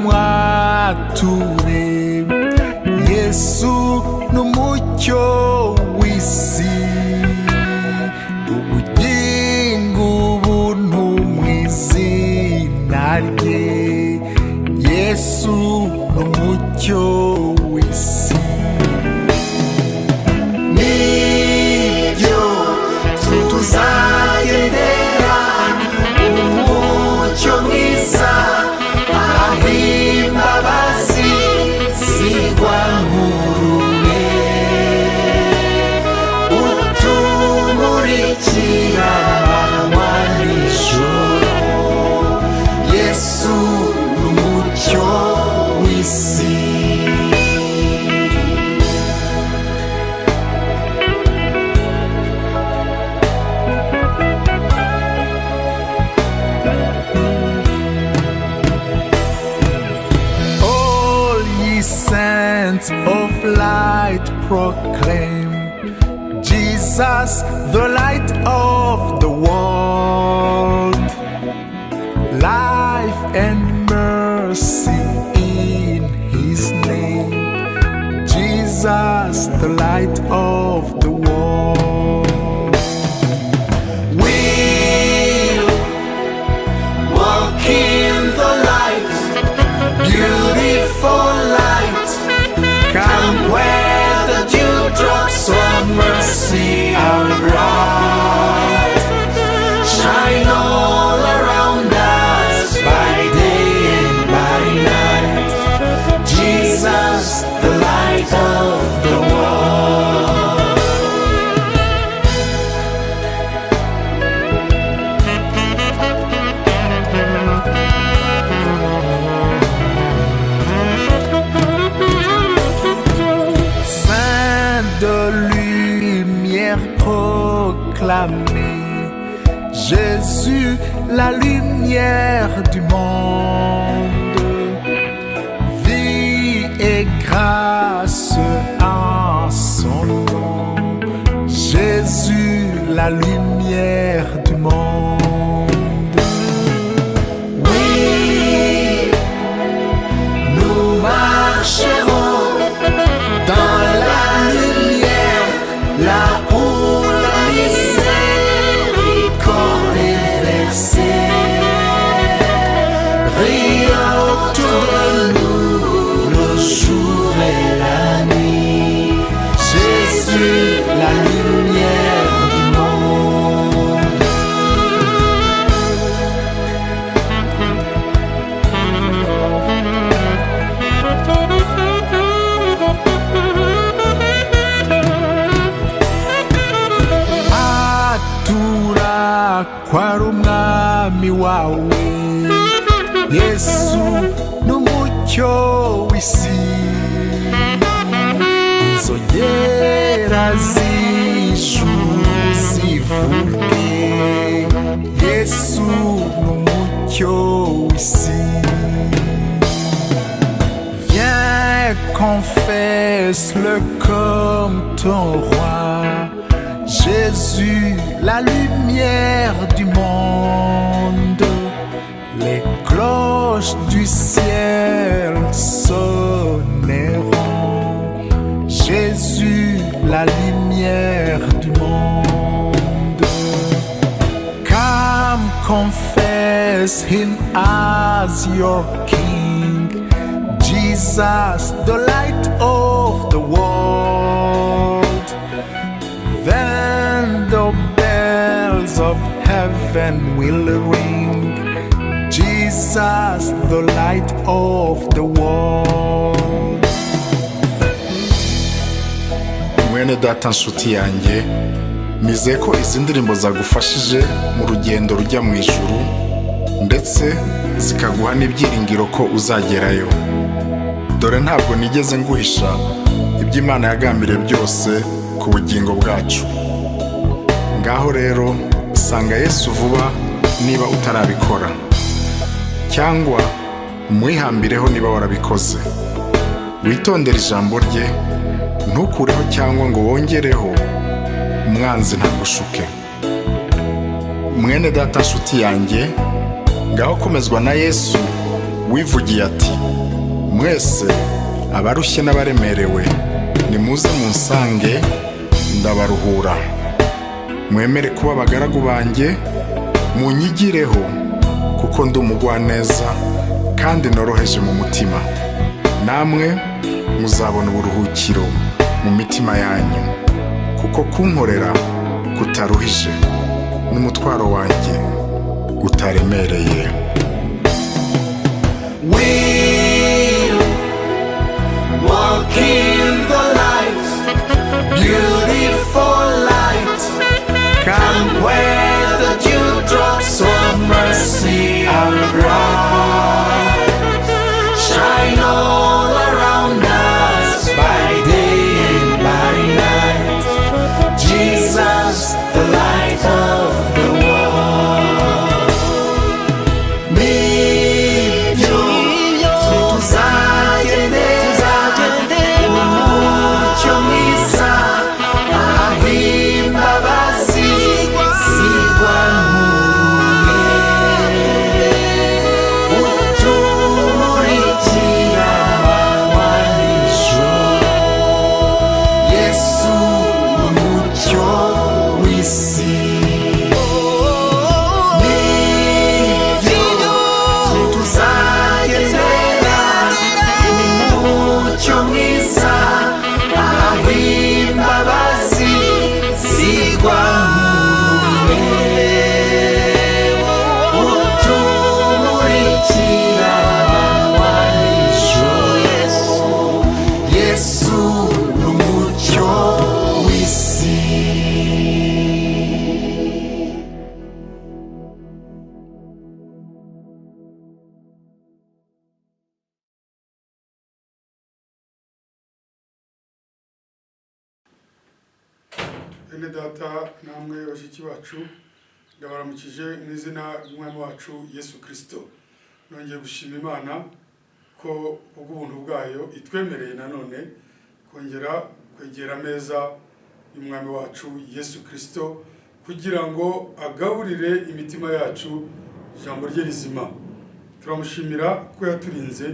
Mwature Yesu n'umucyo w'isi, ubugingo ubuntu mu izina rye. Yesu n'umucyo w'isi. Nibyo tuzagendera umucyo mwiza, aho imbabazi zigwa nk'urume, utumurikira amanywa nijoro. Yesu n'umucyo w'isi. All ye saints of light, proclaim Jesus, the light of the world. Life and mercy in his name. Jesus, the light of the world. We'll walk in the light, beautiful light. Come where the dewdrops of mercy are bright. Shine all around us by day and by night. Jesus, the light of the world. Saint de lumière proclamée, Jésus, la lumière du monde. Vie et grâce en son nom. Jésus, la lumière du monde. Oui, nous marcherons dans la lumière, là où la miséricorde est versée. Brille autour de nous le jour et la nuit. Jésus, la lumière du monde. Atura ko ari umwami wawe. Yesu n'umucyo w'isi. Inzogera z'ijuru zivuge, Yesu n'umucyo w'isi. Viens, confesse-le comme ton roi, Jésus, la lumière du monde. Les cloches du ciel sonneront. Jésus, la lumière du monde. Come, confess him as your king. Jesus, the light of the world. Then the bells of heaven will ring. Jesus, the light of the world. Mwene data, nshuti yanjye, nizeye ko izi ndirimbo zagufashije mu rugendo rujya mu ijuru, ndetse zikaguha n'ibyiringiro ko uzagerayo. Dore ntabwo nigeze nguhisha ibyo Imana yagambiriye byose ku bugingo bwacu. Ngaho rero sanga Yesu vuba niba utarabikora, cyangwa umwihambireho niba warabikoze. Witondere ijambo rye, ntukureho cyangwa ngo wongereho, umwanzi ntagushuke. Mwene data, nshuti yanjye, ngaho komezwa na Yesu. Wivugiye ati: "Mwese abarushye n'abaremerewe, nimuze munsange, ndabaruhura. Mwemere kuba abagaragu banjye, munyigireho, kuko ndi umugwaneza kandi noroheje mu mutima. Namwe muzabona uburuhukiro mu mitima yanyu, kuko kunkorera kutaruhije n'umutwaro wanjye utaremereye." We'll walk in the light, beautiful light. Come where the dewdrops of mercy are bright. Shine all around us by day and by night. Jesus, the light of the world. Nibyo tuzagendera umucyo mwiza, aho imbabazi zigwa nk'urumuri, utumurikira amanywa n'ijoro. Yesu umucyo w'isi. Nibyo tuzagendera umucyo mwiza, aho imbabazi zigwa nk'urumuri, utumurikira amanywa n'ijoro. Yesu ni umucyo w'isi. Bene data namwe bashiki bacu, ndabaramukije mu izina ry'Umwami wacu Yesu Kristo. Nongeye gushima Imana ko ubw'ubuntu bwayo itwemereye nanone kongera kwegera ameza y'Umwami wacu Yesu Kristo, kugira ngo agaburire imitima yacu ijambo rye rizima. Turamushimira ko yaturinze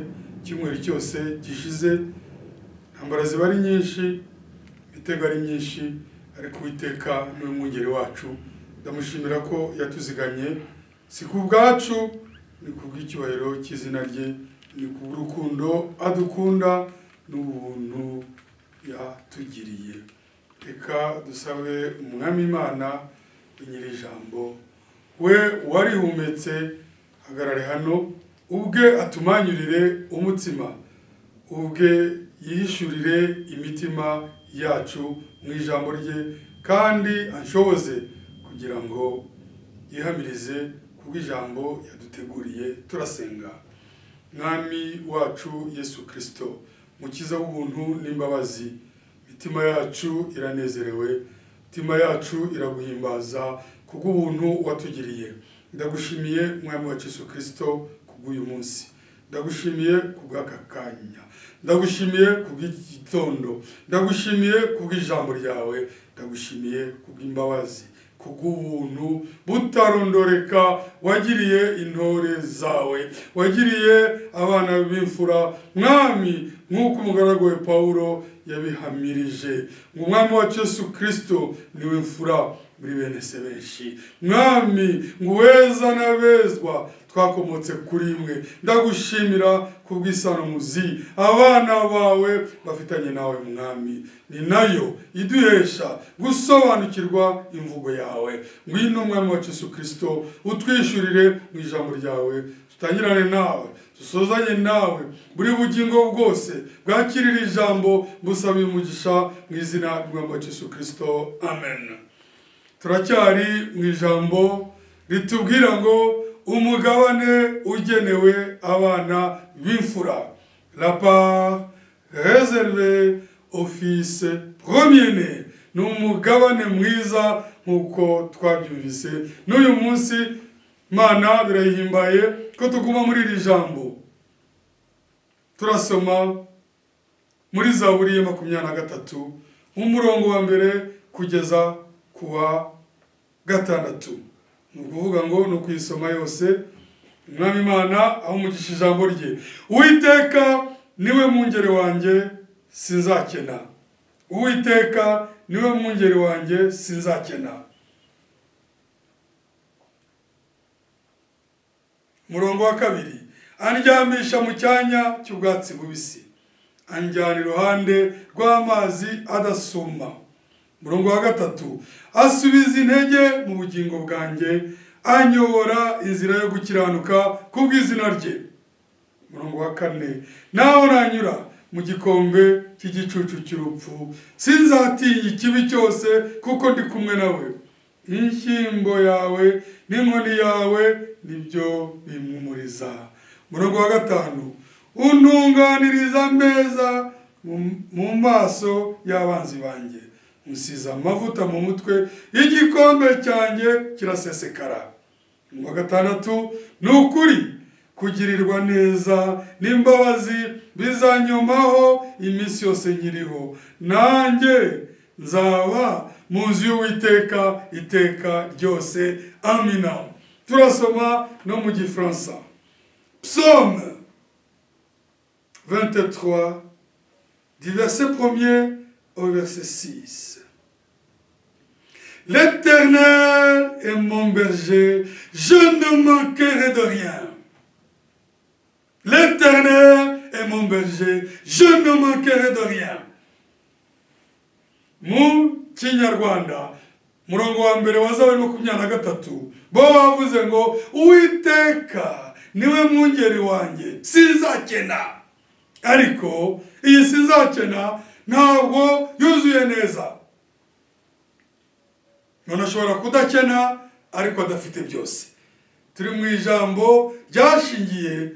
icyumweru cyose gishize. Intambara ziba ari nyinshi, imitego ari myinshi, ariko Uwiteka niwe mwungeri wacu. Ndamushimira ko yatuziganye, si ku bwacu, ni ku bw'icyubahiro cy'izina rye, ni ku bw'urukundo adukunda n'ubuntu yatugiriye. Reka dusabe Umwami Imana nyir'ijambo, we warihumetse, hagarare hano ubwe atumanyurire umutsima, ubwe yihishurire imitima yacu mu ijambo rye, kandi anshoboze kugira ngo yihamirize kubw'ijambo yaduteguriye. Turasenga. Mwami wacu Yesu Kristo, mukiza w'ubuntu n'imbabazi, imitima yacu iranezerewe, imitima yacu iraguhimbaza kubw'ubuntu watugiriye. Ndagushimiye Mwami wacu Yesu Kristo kubw'uyu munsi, ndagushimiye kubw'aka kanya, ndagushimiye kubw'iki gitondo, ndagushimiye kubw'ijambo ryawe, ndagushimiye kubw'imbabazi, kubw'ubuntu butarondoreka wagiriye intore zawe, wagiriye abana b'imfura. Mwami, nk'uko umugaragu we Pawulo yabihamirije ngo Umwami wacu Yesu Kristo niwe mfura muri bene se benshi. Mwami, ngo uweza n'abezwa twakomotse kuri mwe. Ndagushimira kubw'isano muzi abana bawe bafitanye nawe. Mwami, ni nayo iduhesha gusobanukirwa imvugo yawe. Ngwino Mwami wacu Yesu Kristo, utwishurire mu ijambo ryawe, tutangirane nawe, dusozanye nawe. Buri bugingo bwose bwakirira ijambo, busabiye umugisha mu izina ry'Umwami wacu Yesu Kristo, amen. Turacyari mu ijambo ritubwira ngo umugabane ugenewe abana b'imfura, la part réservée au fils premier-né. Ni umugabane mwiza nk'uko twabyumvise n'uyu munsi. Mana birayihimbaye ko tuguma muri iri jambo. Turasoma muri Zaburi ya 23, umurongo wa mbere kugeza ku wa gatandatu. Ni ukuvuga ngo ni ukuyisoma yose. Umwami Imana aho umugisha ijambo rye. Uwiteka niwe mwungeri wanjye, sinzakena. Uwiteka niwe mwungeri wanjye, sinzakena. Murongo wa 2, andyamisha mu cyanya cy'ubwatsi bubisi, anjyana iruhande rw'amazi adasuma. Murongo wa 3, asubiza intege mu bugingo bwanjye, anyobora inzira yo gukiranuka kubw'izina rye. Murongo wa 4, naho nanyura mu gikombe cy'igicucu cy'urupfu, sinzatinya ikibi cyose kuko ndi kumwe nawe. Inshyimbo yawe n'inkoni yawe nibyo bimpumuriza. Murongo wa 5, untunganiriza ameza mu maso y'abanzi banjye, unsiza amavuta mu mutwe, igikombe cyanjye kirasesekara. Umurongo wa 6, ni ukuri kugirirwa neza n'imbabazi bizanyomaho iminsi yose nkiriho, nanjye nzaba mu nzu y'Uwiteka iteka ryose. Amina. Turasoma no mu Gifaransa. Psaume 23, du verset 1er au verset 6. L'Éternel est mon berger, je ne manquerai de rien. L'Éternel est mon berger, je ne manquerai de rien. Mu Kinyarwanda, murongo wa 1 wa Zaburi 23, bo bavuze ngo Uwiteka niwe mwungeri wanjye, sinzakena. Ariko iyi sinzakena ntabwo yuzuye neza. Umuntu ashobora kudakena ariko adafite byose. Turi mu ijambo ryashingiye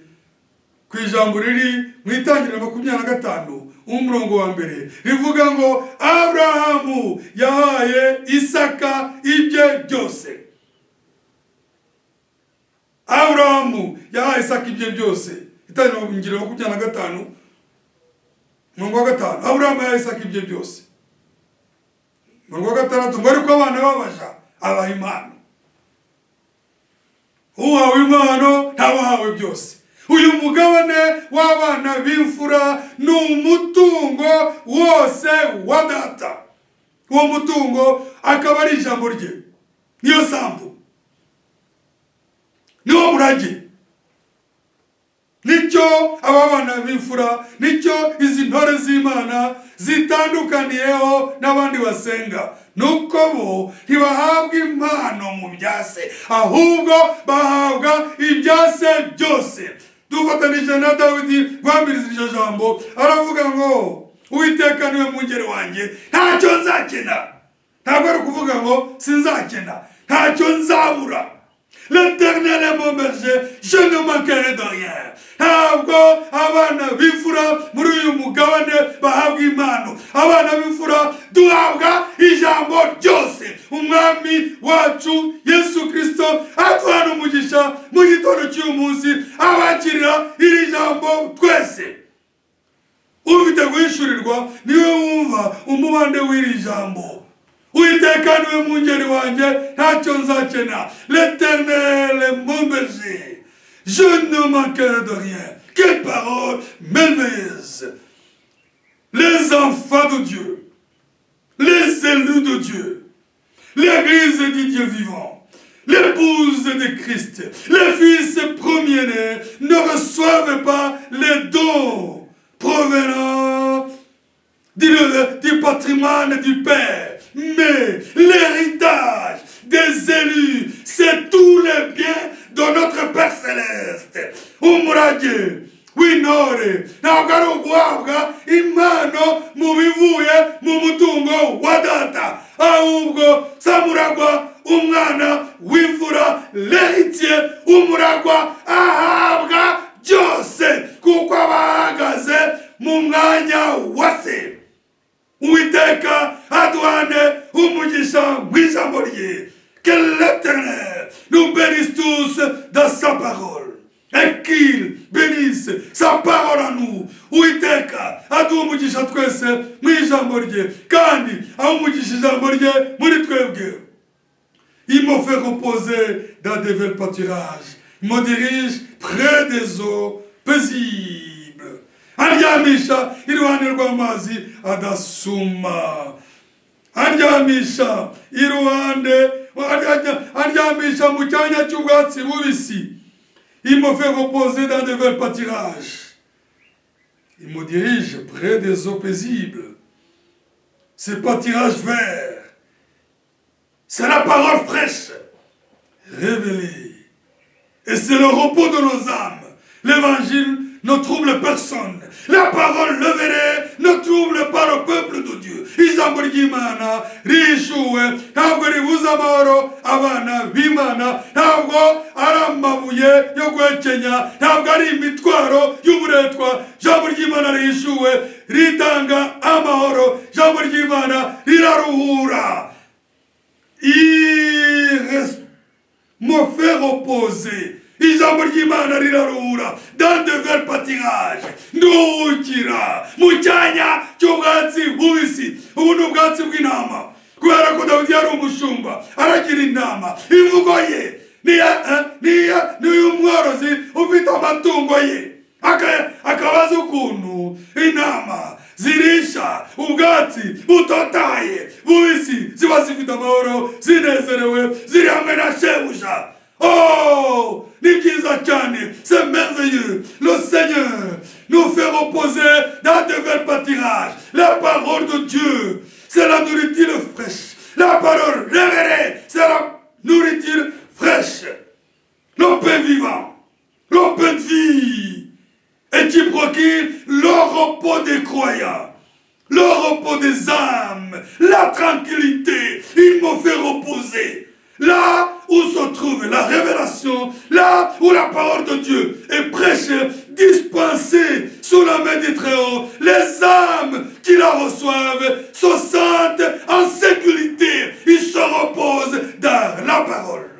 ku ijambo riri mu Itangiriro 25 umurongo wa 1, rivuga ngo Abrahamu yahaye Isaka ibye byose. Abrahamu yahaye Isaka ibye byose. Itangiriro 25 umurongo wa 5, Abrahamu yahaye Isaka ibye byose. Umurongo wa 6, ngo ariko abana b'abaja abaha impano. Uhawe impano ntabahawe byose. Uyu mugabane w'abana b'imfura ni umutungo wose wa data. Uwo mutungo akaba ari ijambo rye, niyo sambu, niwo murage. Nicyo aba bana b'imfura, nicyo izi ntore z'Imana zitandukaniyeho n'abandi basenga, nuko bo ntibahabwa impano mu byase, ahubwo bahabwa ibyase byose. Dufatanije na Dawidi guhamiriza iryo jambo, aravuga ngo Uwiteka niwe mwungeri wanjye, ntacyo nzakena. Ntabwo ari ukuvuga ngo sinzakena, ntacyo nzabura. L'Éternel est mon berger, je ne manquerai de rien. Ntabwo abana b'imfura muri uyu mugabane bahabwa impano. Abana b'imfura duhabwa ijambo ryose. Umwami wacu Yesu Kristo aduhana umugisha mu gitondo cy'uyu munsi, abakirira iri jambo twese. Ufite guhishurirwa niwe wumva umubande w'iri jambo. Uwiteka niwe mwungeri wanjye, ntacyo nzakena. L'Éternel est mon berger, je ne manquerai de rien. Quelle parole merveilleuse! Les enfants de Dieu, les élus de Dieu, l'église du Dieu vivant, l'épouse de Christ, les fils premiers-nés ne reçoivent pas les dons provenant du patrimoine du Père, mais l'héritage des élus, c'est tous les biens de notre Père céleste. Umurage w'intore ntabwo ari uguhabwa impano mu bivuye mu mutungo wa data, ahubwo samuragwa, umwana w'imfura, l'héritier, umuragwa ahabwa byose kuko aba ahagaze mu mwanya wa se. Uwiteka aduhane umugisha w'ijambo rye. Que l'Éternel nous bénisse tous dans sa parole et qu'il bénisse sa parole à nous. Uwiteka aduhe umugisha twese mu ijambo rye, kandi ahe umugisha ijambo rye muri twebwe. Il m'a fait reposer dans de verts pâturages. Me dirige près des eaux paisibles, andyamisha iruhande rw'amazi adasuma, andyamisha iruhande, andyamisha mu cyanya cy'ubwatsi bubisi. Il me fait reposer dans de verts pâturages. Il me dirige près des eaux paisibles. Ces pâturages verts, c'est la parole fraîche révélée et c'est le repos de nos âmes. L'évangile ne trouble personne. La parole révélée ne trouble pas le peuple de Dieu. Ijambo ry'Imana rihishuwe ntabwo ribuza amahoro abana b'Imana, ntabwo ari amabuye yo guhekenya, ntabwo ari imitwaro y'uburetwa. Ijambo ry'Imana rihishuwe ritanga amahoro. Ijambo ry'Imana riraruhura. Il me fait reposer. Ijambo ry'Imana riraruhura. Dans de verts pâturages, nduhukira mu cyanya cy'ubwatsi bubisi. Ubu ni ubwatsi bw'intama, kubera ko Dawidi yari umushumba, aragira intama. Imvugo ye niya n'uy'umworozi ufite amatungo ye, akabaza ukuntu intama zirisha ubwatsi butotaye bubisi, ziba zifite amahoro, zinezerewe, ziri hamwe na shebuja. Oh, ni byiza cyane, c'est merveilleux. Le Seigneur nous fait reposer dans de verts pâturages. La parole de Dieu, c'est la nourriture fraîche. La parole révélée, c'est la nourriture fraîche, le pain vivant, le pain de vie, et qui procure le repos des croyants, le repos des âmes, la tranquillité. Il me fait reposer. Là où se trouve la révélation, là où la parole de Dieu est prêchée, dispensée sous la main du Très-Haut, les âmes qui la reçoivent se sentent en sécurité. Ils se reposent dans la parole.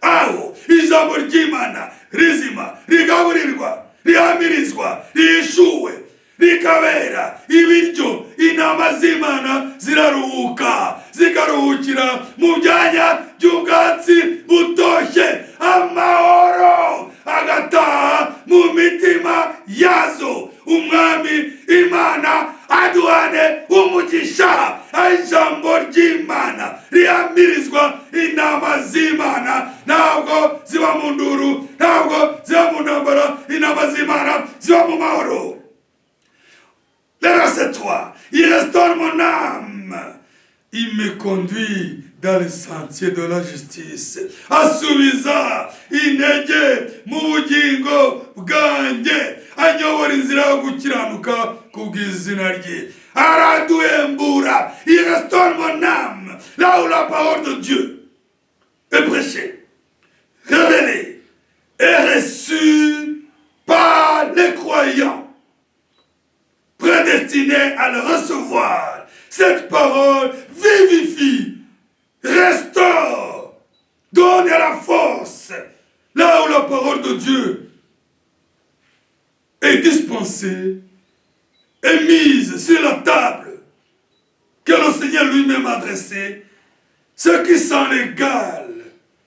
Aho ijambo ry'Imana rizima rigaburirwa, rihamirizwa, rihishuwe, rikabera ibiryo intama z'Imana, ziraruhuka, zikaruhukira mu byanya by'ubwatsi butoshye, amahoro agataha mu mitima yazo. Umwami Imana aduhane umugisha. Ijambo ry'Imana rihamirizwa intama z'Imana ntabwo ziba mu nduru, ntabwo ziba mu ntambara. Intama z'Imana ziba mu mahoro. Le verset 3. Il restaure mon âme. Il me conduit dans les sentiers de la justice. Asubiza intege mu bugingo bwanjye. Anyobora inzira yo gukiranuka kubw'izina rye. Araduhembura. Il restaure mon âme. Là où la parole de Dieu est prêchée, révélée et reçue par les croyants prédestinés à le recevoir. Cette parole vivifie, restaure, donne la force. Là où la parole de Dieu est dispensée, est mise sur la table que le Seigneur lui-même a dressée, ceux qui s'en égalent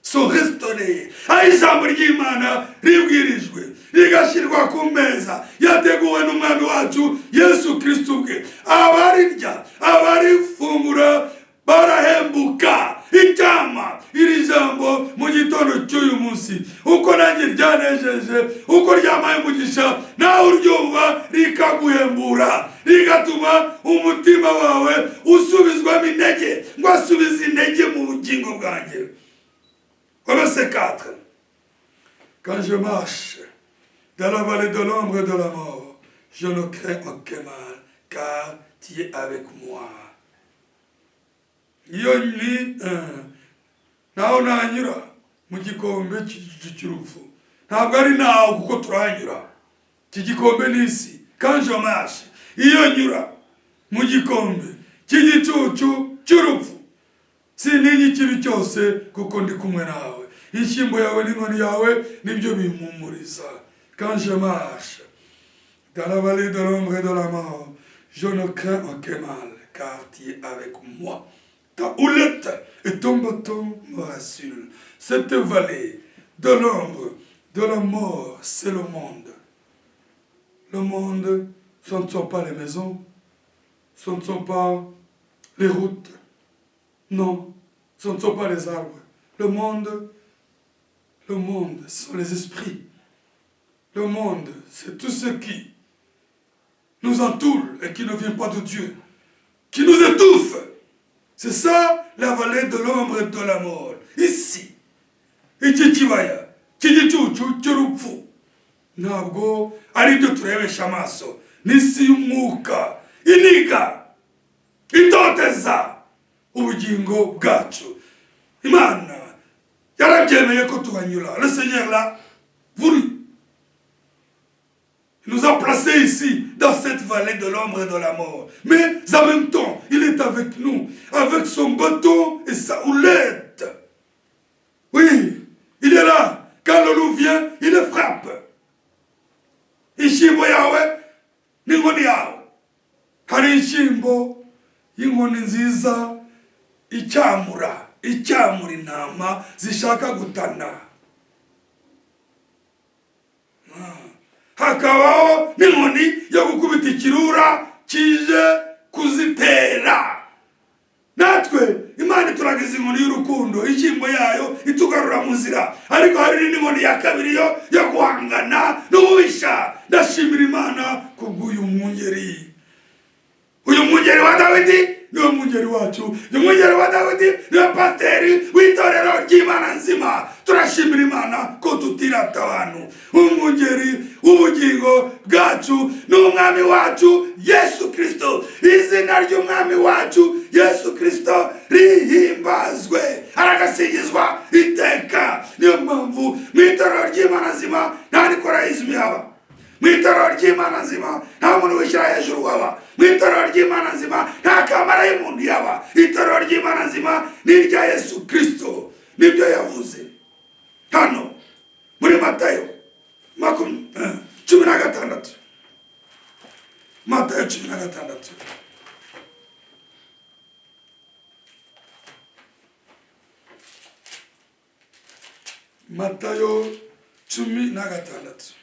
sont restaurés. Aho ijambo ry'Imana ribwirijwe, rigashyirwa ku meza yateguwe n'Umwami wacu Yesu Kristo ubwe, abarirya, abarifungura barahembuka. Icyama iri jambo mu gitondo cy'uyu munsi, uko nanjye ryanejeje, uko ryampaye umugisha, nawe uryumva rikaguhembura, rigatuma umutima wawe usubizwamo intege, ngo asubize intege mu bugingo bwanjye. Verset 4. Quand je marche dans la vallée de l'ombre et de la mort, je ne crains aucun mal, car tu es avec moi. Iyo ni naho nanyura mu gikombe cy'urupfu, ntabwo ari naho kuko turahanyura, iki gikombe ni isi. Quand je marche, iyo nyura mu gikombe cy'igicucu cy'urupfu, sintinya ikibi cyose kuko ndi kumwe nawe. Inshyimbo yawe n'inkoni yawe nibyo bimpumuriza. Quand je marche dans la vallée de l'ombre et de la mort, je ne crains aucun mal, car tu es avec moi. Ta houlette et ton bâton me rassurent. Cette vallée de l'ombre de la mort, c'est le monde. Le monde, ce ne sont pas les maisons, ce ne sont pas les routes, non, ce ne sont pas les arbres. Le monde, ce sont les esprits. Le monde, c'est tout ce qui nous entoure et qui ne vient pas de Dieu, qui nous étouffe. C'est ça la vallée de l'ombre et de la mort. Ici, iki kibaya cy'igicucu cy'urupfu ntabwo ari ibyo turebesha amaso, n'isi y'umwuka iniga itoteza ubugingo bwacu. Imana yarabyemeye ko tuhanyura. Le Seigneur l'a voulu. Il nous a placés ici, dans cette vallée de l'ombre et de la mort. Mais en même temps, il est avec nous, avec son bâton et sa houlette. Oui, il est là. Quand le loup vient, il le frappe. Inshyimbo yawe n'inkoni yawe. Hari inshyimbo y'inkoni nziza icyamura, icyamura intama zishaka gutana. Hakabaho n'inkoni yo gukubita ikirura kije kuzitera. Natwe Imana ituragiza inkoni y'urukundo, inshyimbo yayo itugarura mu nzira, ariko hari n'inkoni ya kabiri yo yo guhangana n'umubisha. Ndashimira Imana kubw'uyu mwungeri. Uyu mwungeri wa Dawidi niwe mwungeri wacu, uyu mwungeri wa Dawidi niwe pasiteri w'itorero ry'Imana nzima. Turashimira Imana ko tutirata abantu. Umwungeri w'ubugingo bwacu ni Umwami wacu Yesu Kirisito. Izina ry'Umwami wacu Yesu Kirisito rihimbazwe, aragasingizwa iteka. Niyo mpamvu mu itorero ry'Imana nzima nta nikorayizmu yaba. Mu itorero ry'Imana nzima nta muntu wishyira hejuru waba. Mu itorero ry'Imana nzima nta kamara y'umuntu yaba. Itorero ry'Imana nzima ni irya Yesu Kirisito. Nibyo yavuze hano muri Matayo 16, Matayo 16. Matayo 16.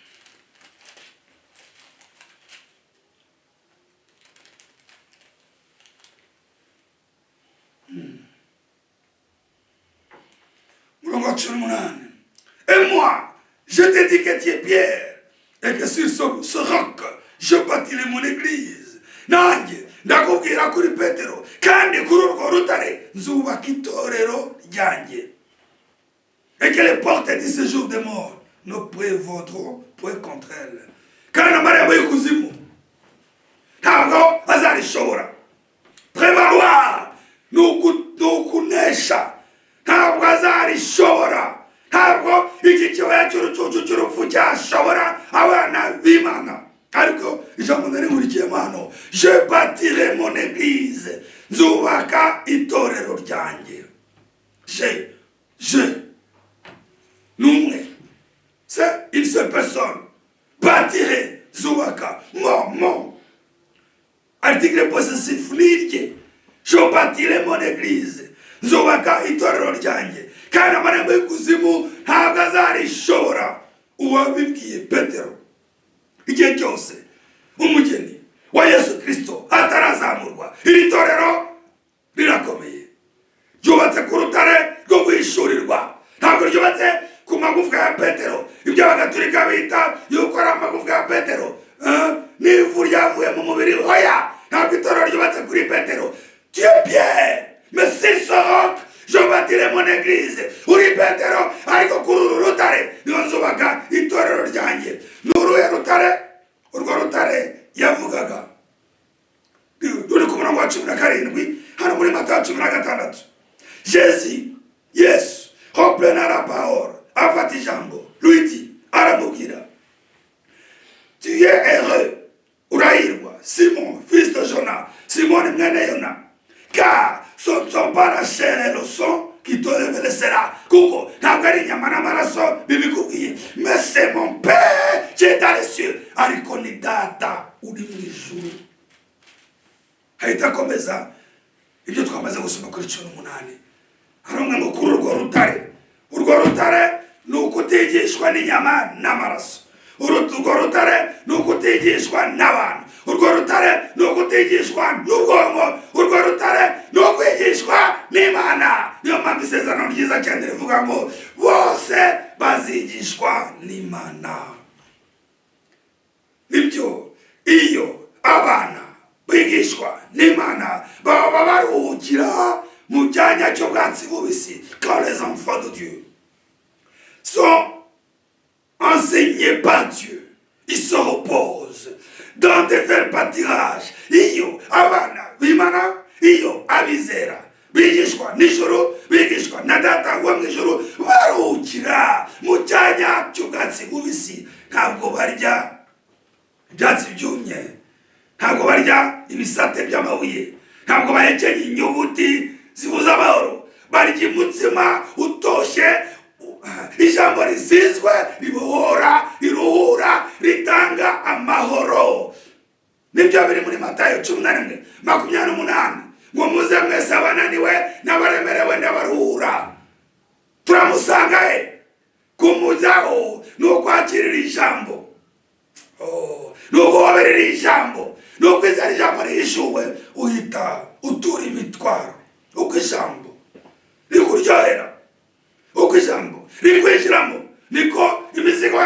Murongo wa 18. Et moi, je te dis que tu es Pierre, et que sur ce roc, je bâtirai mon église. Nanjye ndakubwira kuri Petero, kandi kuri urwo rutare nzubaka itorero ryanjye. Et que les portes du séjour des morts ne prévaudront point contre elle. Kandi amarembo y'ikuzimu ntabwo azarishobora. Prévaloir ni ukunesha, ntabwo azarishobora. Ntabwo iki kibaya cy'urucucu cy'urupfu cyashobora abana b'Imana. Ariko ijambo nari nkurikiyemo hano, je bâtirai mon église, nzubaka itorero ryanjye. Je ni umwe, c'est une seule personne. Bâtirai, zubaka, mon article possessif nirye. Je bâtirai mon église, nzubaka itorero ryanjye, kandi amarembo y'ikuzimu ntabwo azarishobora. Uwabibwiye Petero, igihe cyose umugeni wa Yesu Kirisito atarazamurwa, iri torero rirakomeye, ryubatse ku rutare rwo guhishurirwa, ntabwo ryubatse ku magufwa ya Petero. Ibyo Abagatulika bita yuko ari amagufwa ya Petero n'ivu ryavuye mu mubiri, oya, ntabwo itorero ryubatse kuri Petero. Tu es Pierre, mais sur ce roc je bâtirai mon église. Uri Petero, ariko kuri uru rutare niho nzubaka itorero ryanjye. Ni uruhe rutare? Urwo rutare yavugaga ruri ku murongo wa 17 hano muri Matayo 16. Jésus, Yesu, reprenant la parole, afata ijambo, lui dit, aramubwira, tu es heureux, urahirwa, Simon, fils de Jonas, Simon mwene Yona, car ce ne sont pas la chair et le sang qui te révèlent cela, kuko ntabwo ari inyama n'amaraso bibikubwiye, mais c'est mon Père qui est dans les cieux, ariko ni Data uri mu ijuru. Ahita akomeza ibyo twamaze gusoma kuri 18, haramwe ngo kuri urwo rutare, urwo rutare ni ukutigishwa n'inyama n'amaraso. Urwo rutare ni ukutigishwa n'abantu, urwo rutare ni ukutigishwa n'ubwonko, urwo rutare ni ukwigishwa n'Imana. Niyo mpamvu isezerano ryiza cyane rivuga ngo bose bazigishwa n'Imana. Nibyo, iyo abana bigishwa n'Imana baba baruhukira mu cyanya cy'ubwatsi bubisi. Quand les enfants de Dieu sont enseignés par Dieu, ils se reposent dans des verts pâturages. Iyo abana b'Imana, iyo abizera bigishwa n'ijuru, bigishwa na Data wo mu ijuru, baruhukira mu cyanya cy'ubwatsi bubisi. Ntabwo barya ibyatsi byumye, ntabwo barya ibisate by'amabuye, ntabwo bahekenya inyuguti zibuza amahoro. Barya umutsima utoshye, ijambo risizwe ribohora, riruhura, ritanga amahoro. Nibyo biri muri Matayo 11:28 ngo: "Muze mwese abananiwe n'abaremerewe, ndabaruhura." Turamusanga he? Kumujyaho ni ukwakirira ijambo. Oh, ni uguhoberera ijambo, ni ukwizera ijambo rihishuwe. Uhita utura imitwaro. Uko ijambo rikuryohera, uko ijambo rikwinjiramo, niko imizigo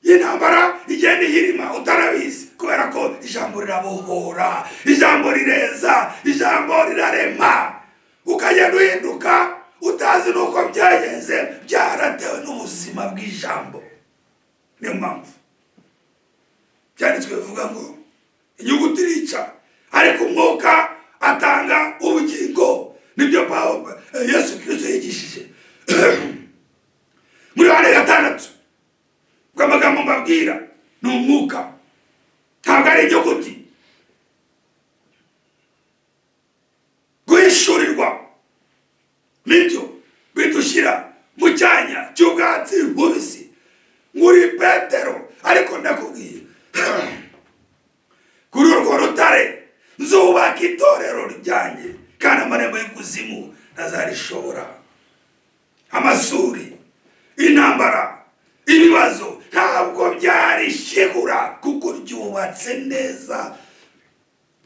y'intambara igenda ihirima utarabizi, kubera ko ijambo rirabohora, ijambo rireza, ijambo rirarema, ukagenda uhinduka utazi n'uko byagenze, byaratewe n'ubuzima bw'ijambo. Niyo mpamvu byanditswe bivuga ngo inyuguti irica, ariko Umwuka atanga ubugingo. Nibyo Pawulo, Yesu Kirisito yigishije muri Yohana 6 ngo: "Amagambo mbabwira ni umwuka, ntabwo ari inyuguti." Guhishurirwa nibyo bidushyira mu cyanya cy'ubwatsi bubisi. Muri Petero, ariko ndakubwiye, kuri urwo rutare nzubaka itorero ryanjye, kandi amarembo y'ikuzimu ntazarishobora. Amasuri, intambara, ibibazo ntabwo byarishigura, kuko ryubatse neza,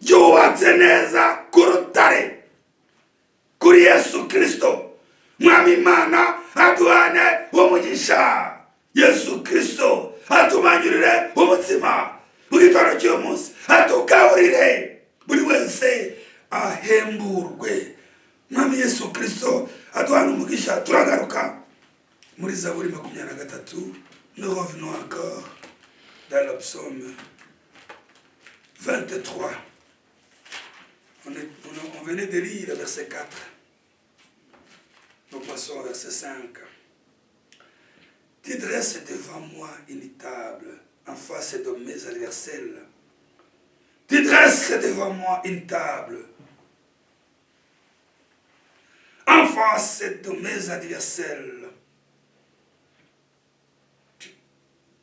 ryubatse neza ku rutare, kuri Yesu Kirisito. Mwami Imana aduhane umugisha. Yesu Kirisito atumanyurire umutsima mu gitondo cy'uyu munsi, atugaburire, buri wese ahemburwe. Mwami Yesu Kirisito aduhane umugisha. Turagaruka muri Zaburi 23. Nous revenons encore dans le psaume 23. On venait de lire le verset 4, nous passons au verset 5. Tu dresses devant moi une table en face de mes adversaires. Tu dresses devant moi une table en face de mes adversaires.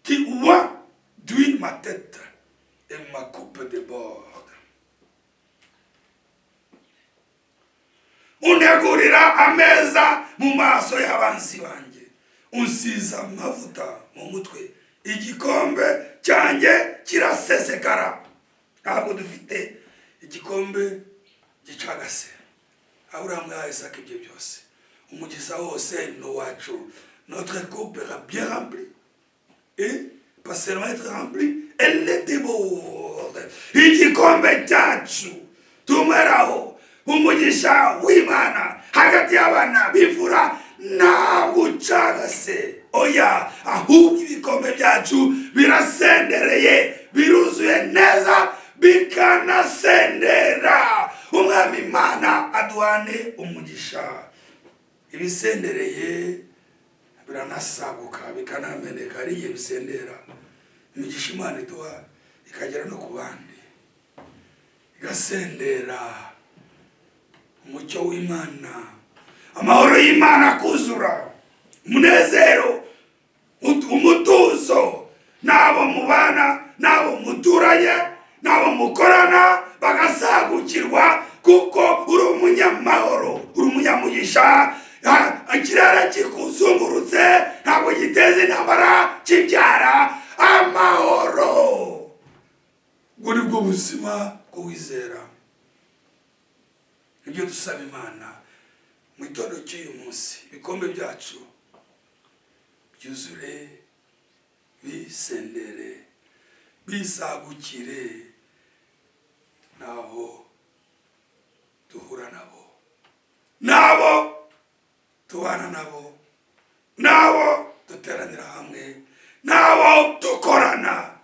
Tu oins d'huile ma tête et ma coupe déborde. Untegurira ameza mu maso y'abanzi banjye, unsiza amavuta mu mutwe, igikombe cyanjye kirasesekara. Ntabwo dufite igikombe gicagase. Aburahamu yahaye Isaka ibyo byose, umugisha wose ni uwacu. Notre coupe est bien remplie, et pas seulement être remplie, elle déborde. Igikombe cyacu tunyweraho umugisha w'Imana hagati y'abana b'imfura ntabwo ucagase, oya, ahubwo ibikombe byacu birasendereye, biruzuye neza, bikanasendera. Umwami Imana aduhane umugisha. Ibisendereye biranasaguka, bikanameneka. Hari igihe bisendera, imigisha Imana iduha ikagera no ku bandi, igasendera. Umucyo w'Imana, amahoro y'Imana akuzura, umunezero, umutuzo, n'abo mubana, n'abo muturanye, n'abo mukorana bagasagukirwa, kuko uri umunyamahoro, uri umunyamugisha. Ikirere kikuzungurutse ntabwo giteza intambara, kibyara amahoro. Ubwo ni bwo buzima bw'uwizera. Nibyo dusaba Imana mu gitondo cy'uyu munsi: ibikombe byacu byuzure, bisendere, bisagukire n'abo duhura nabo, n'abo tubana nabo, n'abo duteranira hamwe, n'abo dukorana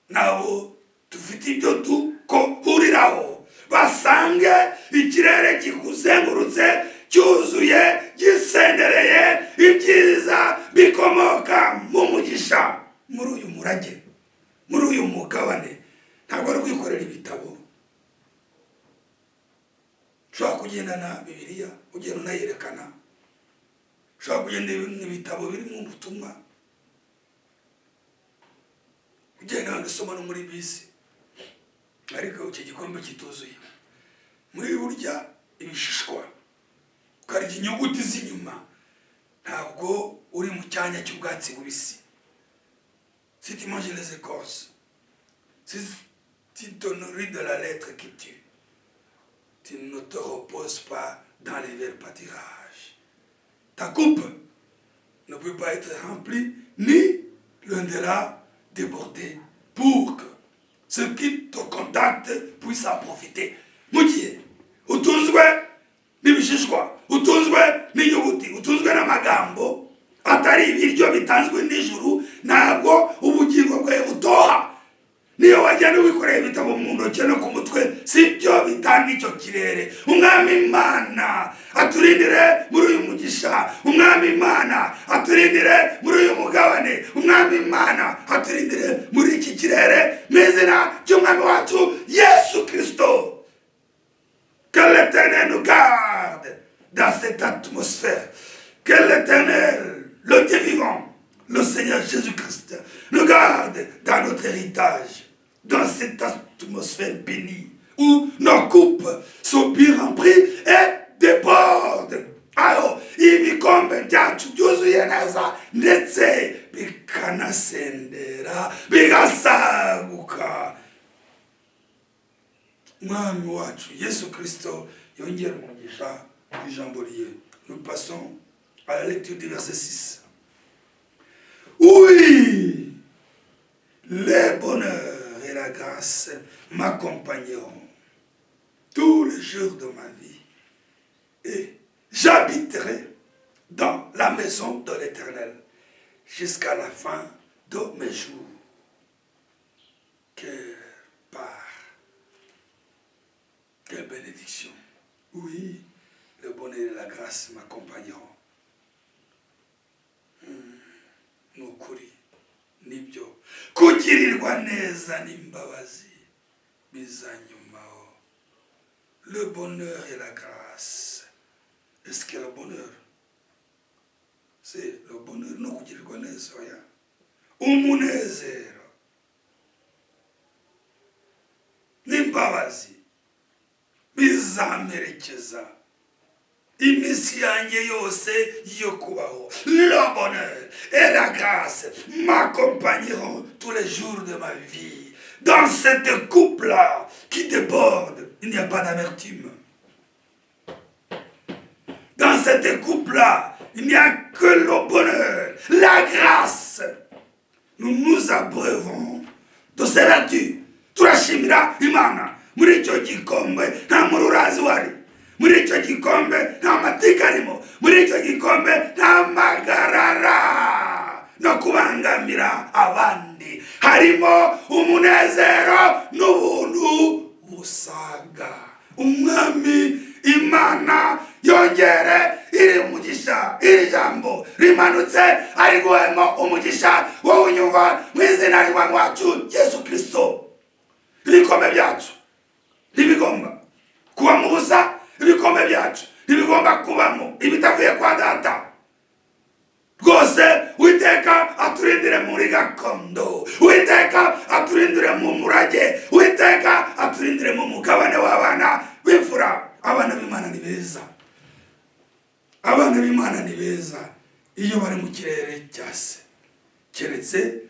nabo, dufite ibyo duhuriraho. Basange ikirere kikuzengurutse cyuzuye, gisendereye ibyiza bikomoka mu mugisha, muri uyu murage, muri uyu mugabane. Ntabwo ari kwikorera ibitabo. Ushobora kugendana Bibiliya, ugenda unayerekana. Ushobora kugenda ibitabo birimo ubutumwa, ugenda wenda usoma no muri bisi, ariko icyo gikombe kituzuye muri burya ibishishwa, ukarya inyuguti z'inyuma, ntabwo uri mu cyanya cy'ubwatsi bubisi. Si tu manges les écorces, si tu te nourris de la lettre qui tue, tu ne te reposes pas dans les verts pâturages. Ta coupe ne peut pas être remplie ni loin de là déborder pour que ceux qui te contactent puissent en profiter. Mu gihe utunzwe n'ibishishwa, utunzwe n'inyuguti, utunzwe n'amagambo atari ibiryo bitanzwe n'ijuru, ntabwo ubugingo bwawe butoha. Niyo wagenda wikoreye ibitabo mu ntoki no ku mutwe, si byo bitanga icyo kirere. Umwami Imana aturindire muri uyu mugisha. Umwami Imana aturindire muri uyu mugabane. Umwami Imana aturindire muri iki kirere, mu izina ry'Umwami wacu Yesu Kirisito. Que l'Éternel nous garde dans cette atmosphère. Que l'Éternel, le Dieu vivant, le Seigneur Jésus-Christ, nous garde dans notre héritage, dans cette atmosphère bénie, où nos coupes sont bien remplies et débordent. Aho ibikombe byacu byuzuye neza, ndetse bikanasendera, bigasaguka. Umwami wacu Yesu Kirisito yongera umugisha ijambo rye. Nous passons à la lecture du verset 6. Oui, le bonheur et la grâce m'accompagneront tous les jours de ma vie et j'habiterai dans la maison de l'Éternel jusqu'à la fin de mes jours. Quelle part, quelle bénédiction. Oui, le bonheur et la grâce m'accompagneront. Ni ukuri, nibyo, kugirirwa neza n'imbabazi bizanyumaho. Le bonheur et la grâce. Est-ce que le bonheur, c'est le bonheur no kugirirwa neza? Oya, umunezero n'imbabazi bizamperekeza iminsi yanjye yose yo kubaho. Le bonheur et la grâce m'accompagneront tous les jours de ma vie. Dans cette coupe là qui déborde, il n'y a pas d'amertume. Dans cette coupe là, il n'y a que le bonheur, la grâce. Nous nous abreuvons de ces vertus. Turashimira Imana. Muri icyo gikombe nta mururazi wari, muri icyo gikombe nta matika arimo, muri icyo gikombe nta magarara no kubangamira abandi. Harimo umunezero n'ubuntu busaga. Umwami Imana yongere iri umugisha. Iri jambo rimanutse ari guhemo umugisha wowe unyumva, mu izina ry'Umwami wacu Yesu Kirisito. Ibikombe byacu ntibigomba kuba mu busa. Ibikombe byacu ntibigomba kubamo ibitavuye kwa Data rwose. Witeka aturindire muri gakondo. Witeka aturindire mu murage. Witeka aturindire mu mugabane w'abana b'imfura. Abana b'Imana ni beza. Abana b'Imana. beza iyo bari mu kirere cya se, keretse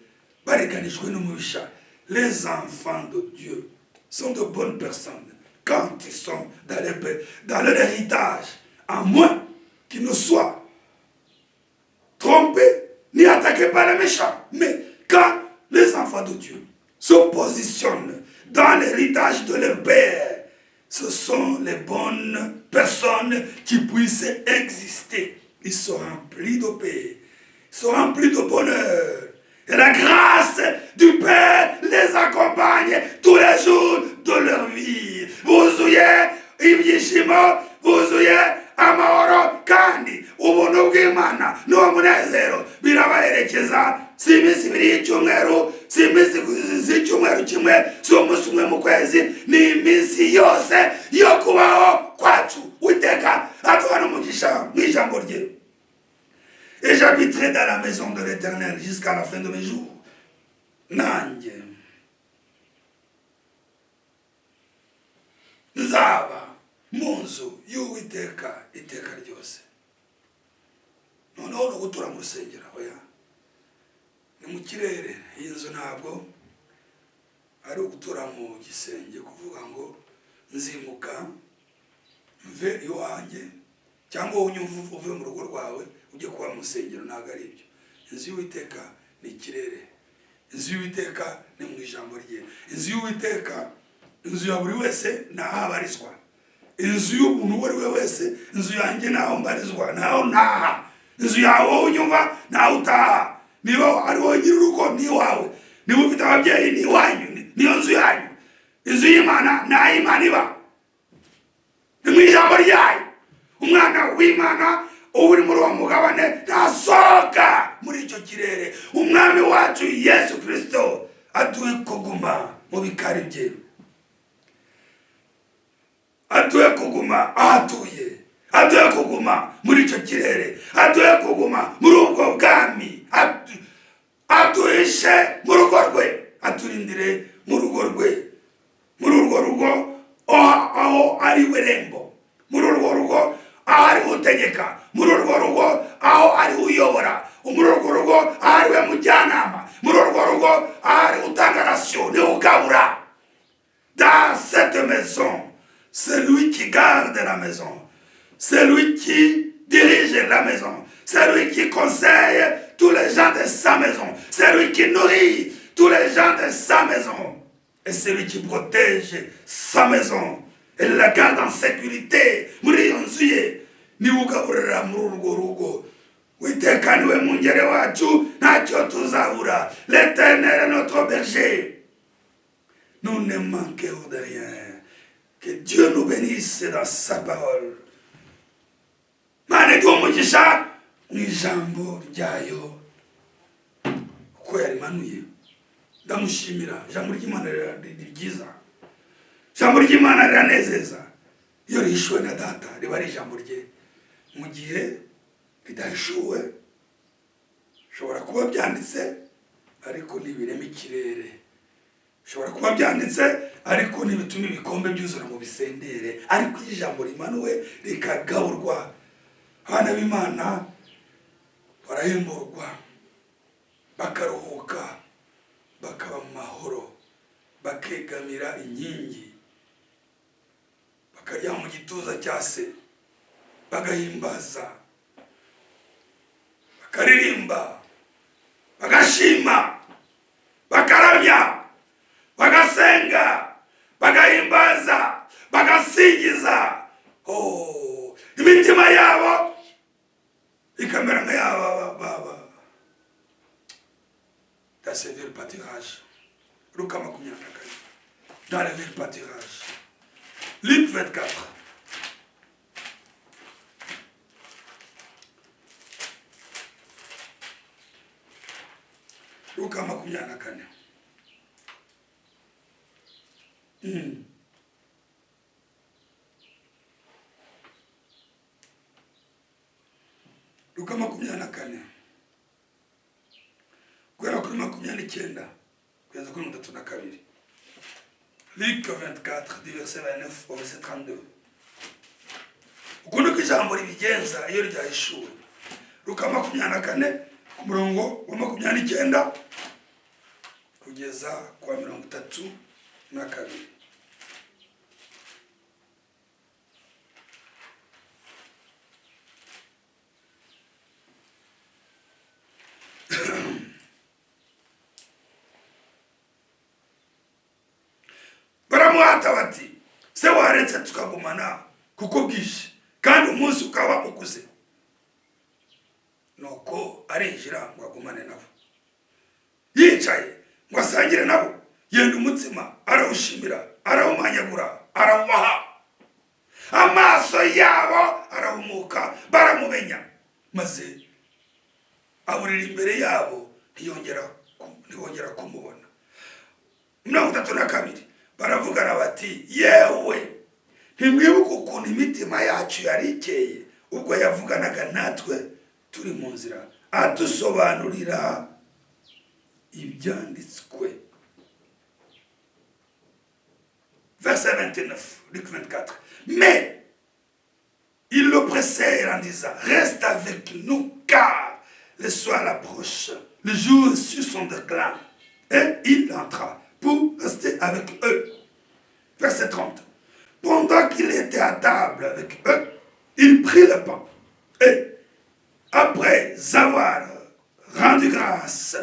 bareganijwe n'umubisha. Les enfants de Dieu sont de bonnes personnes quand ils sont dans leur héritage, à moins qu'ils ne soient trompés ni attaqués par les méchants. Mais quand les enfants de Dieu se positionnent dans l'héritage de leur père, ce sont les bonnes personnes qui puissent exister. Ils sont remplis de paix, ils sont remplis de bonheur. Et la grâce du Père les accompagne tous les jours de leur vie. Buzuye ibyishimo, buzuye amahoro, kandi ubuntu bw'Imana n'uwo munezero birabaherekeza. Si iminsi 2 y'icyumweru, si iminsi z'icyumweru kimwe, si umunsi umwe mu kwezi, ni iminsi yose yo kubaho kwacu. Uwiteka aduha n'umugisha mu ijambo rye. Et j'habiterai dans la maison de l'Éternel jusqu'à la fin de mes jours. Nanjye nzaba mu nzu y'Uwiteka iteka ryose. Noneho ni ugutura mu rusengero, oya, ni mu kirere. Iyi nzu ntabwo ari ugutura mu gisenge, kuvuga ngo nzimuka mve iwanjye, cyangwa wowe unyumva uve mu rugo rwawe ujye kuba mu rusengero, ntabwo ari ibyo. Inzu y'Uwiteka ni ikirere, inzu y'Uwiteka ni mu ijambo rye, inzu y'Uwiteka, inzu ya buri wese ni aho abarizwa. Inzu y'umuntu uwo ari we wese, inzu yanjye ni aho mbarizwa, ni aho ntaha. Inzu yawe wowe unyumva ni aho utaha. Niba ari wowe nyir'urugo ni iwawe, niba ufite ababyeyi ni iwanyu, niyo nzu yanyu. Inzu y'Imana ni aho Imana iba, ni mu ijambo ryayo. Umwana w'Imana uba uri muri uwo mugabane ntasohoka muri icyo kirere. Umwami wacu Yesu Kristo aduhe kuguma mu bikari bye, aduhe kuguma aho atuye, aduhe kuguma muri icyo kirere, aduhe kuguma muri ubwo bwami, aduhishe mu rugo rwe, aturindire mu rugo rwe, muri urwo rugo aho ari we rembo, muri urwo rugo aho ari utegeka, muri urwo rugo aho ari uyobora, muri urwo rugo aho ari we mujyanama, muri urwo rugo aho ari utanga ration, niwe ugabura. Dans cette maison, c'est lui qui garde la maison, c'est lui qui dirige la maison, c'est lui qui conseille tous les gens de sa maison, c'est lui qui nourrit tous les gens de sa maison, et c'est lui qui protège sa maison et la garde en sécurité. Muri iyo nzu ye niwe ugaburira muri urwo rugo. Uwiteka niwe mwungere wacu, ntacyo tuzabura. L'Éternel est notre berger, nous ne manquerons de rien. Que Dieu nous bénisse dans sa parole. Mana iduhe umugisha mu ijambo ryayo uko yarimanuye. Ndamushimira. Ijambo ry'Imana ni ryiza, ijambo ry'Imana riranezeza. Iyo rihishuwe na Data riba ari ijambo rye. Mu gihe ridahishuwe, bishobora kuba byanditse ariko ntibirema ikirere, bishobora kuba byanditse ariko ntibituma ibikombe byuzura mu bisendere. Ariko iyo ijambo rimanuwe rikagaburwa, abana b'Imana barahemburwa, bakaruhuka, bakaba mu mahoro, bakegamira inkingi, bakaryama mu gituza cya se, bagahimbaza, bakaririmba, bagashima, bakaramya, bagasenga, bagahimbaza, bagasingiza. Oh, imitima yabo ikamera nka yaba baba dans ces verts pâturages. Luka 24, dans les verts pâturages, Luc 24. Luka 24. Luka 24 guhera kuri 29 kugeza kuri 32. Luc 24 du verset 29 au verset 32. Uko niko ijambo ribigenza iyo ryahishuwe. Luka 24 ku murongo wa 29 kugeza kwa 32. Baramuhata bati: "Se waretse tukagumana, kuko bwije kandi umunsi ukaba ukuze?" Nuko arinjira ngo agumane nabo. Yicaye ngo asangire nabo, yenda umutsima, arawushimira, arawumanyagura, arawubaha. Amaso yabo arahumuka, baramumenya, maze aburira imbere yabo, ntibongera kumubona. 32, baravugana bati: "Yewe, ntimwibuke ukuntu imitima yacu yari ikeye ubwo yavuganaga natwe turi mu nzira, adusobanurira ibyanditswe?" Verset 29, Luc 24. Mais ils le pressèrent en disant: "Reste avec nous, car le soir approche, le jour est sur son déclin." Et il entra pour rester avec eux. Verset 30. Pendant qu'il était à table avec eux, il prit le pain et, après avoir rendu grâce,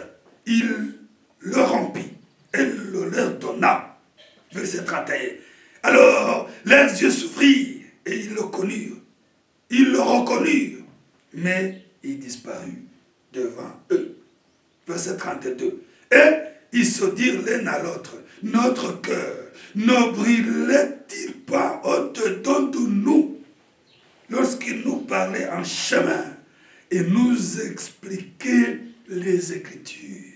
il le rompit et le leur donna. Verset 31. Alors leurs yeux s'ouvrirent et ils le connurent. Ils le reconnurent, mais il disparut devant eux. Verset 32. Et ils se dirent l'un à l'autre: "Notre cœur ne brûlait-il pas au-dedans de nous lorsqu'il nous parlait en chemin et nous expliquait les Écritures?"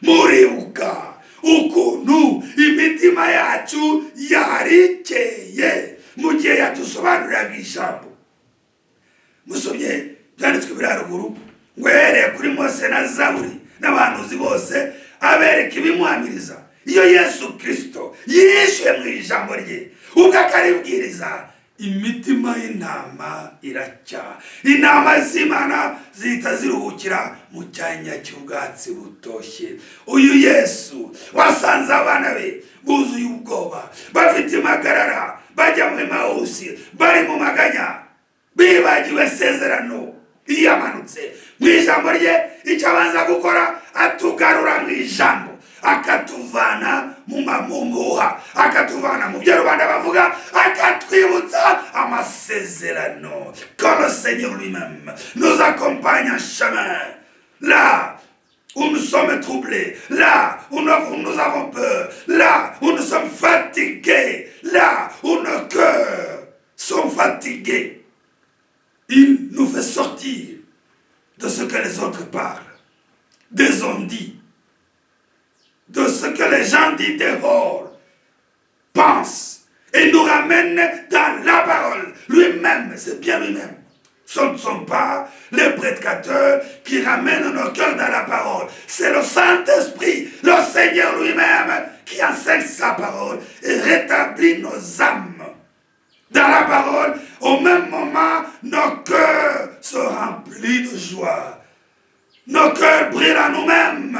Muribuka ukuntu imitima yacu yari ikeye mu gihe yadusobanuriraga ijambo? Musomye byanditswe biri haruguru ngo yahereye kuri Mose na Zaburi n'abahanuzi bose, abereka ibimuhamiriza. Iyo Yesu Kirisito yishuye mu ijambo rye ubwo akaribwiriza, imitima y'intama iracya. Intama z'Imana zihita ziruhukira mu cyanya cy'ubwatsi butoshye. Uyu Yesu wasanze abana be buzuye ubwoba, bafite impagarara, bajya mu Emawusi, bari mu maganya, bibagiwe isezerano, iyo amanutse mu ijambo rye, icyo abanza gukora, atugarura mu ijambo, akatuvana mu mamumuha, akatuvana mu byo rubanda bavuga, akatwibutsa amasezerano. Quand le Seigneur lui-même nous accompagne en chemin, là où nous sommes troublés, là où nous avons peur, là où nous sommes fatigués, là où nos cœurs sont fatigués, il nous fait sortir de ce que les autres parlent, des on-dit, de ce que les gens disent dehors, pensent, et nous ramène dans la parole. Lui-même, c'est bien lui-même. Ce ne sont pas les prédicateurs qui ramènent nos cœurs dans la parole. C'est le Saint-Esprit, le Seigneur lui-même, qui enseigne sa parole et rétablit nos âmes dans la parole. Au même moment, nos cœurs se remplissent de joie. Nos cœurs brillent à nous-mêmes,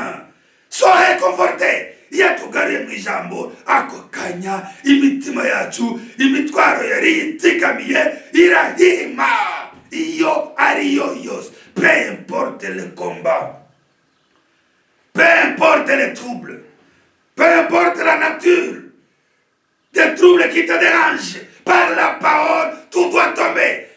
sont réconfortés. Iyo tugaruye mu ijambo, ako kanya imitima yacu, imitwaro yari itsikamiye irahirima, iyo ariyo yose. Peu importe le combat, peu importe les troubles, peu importe la nature des troubles qui te dérangent, par la parole, tout doit tomber.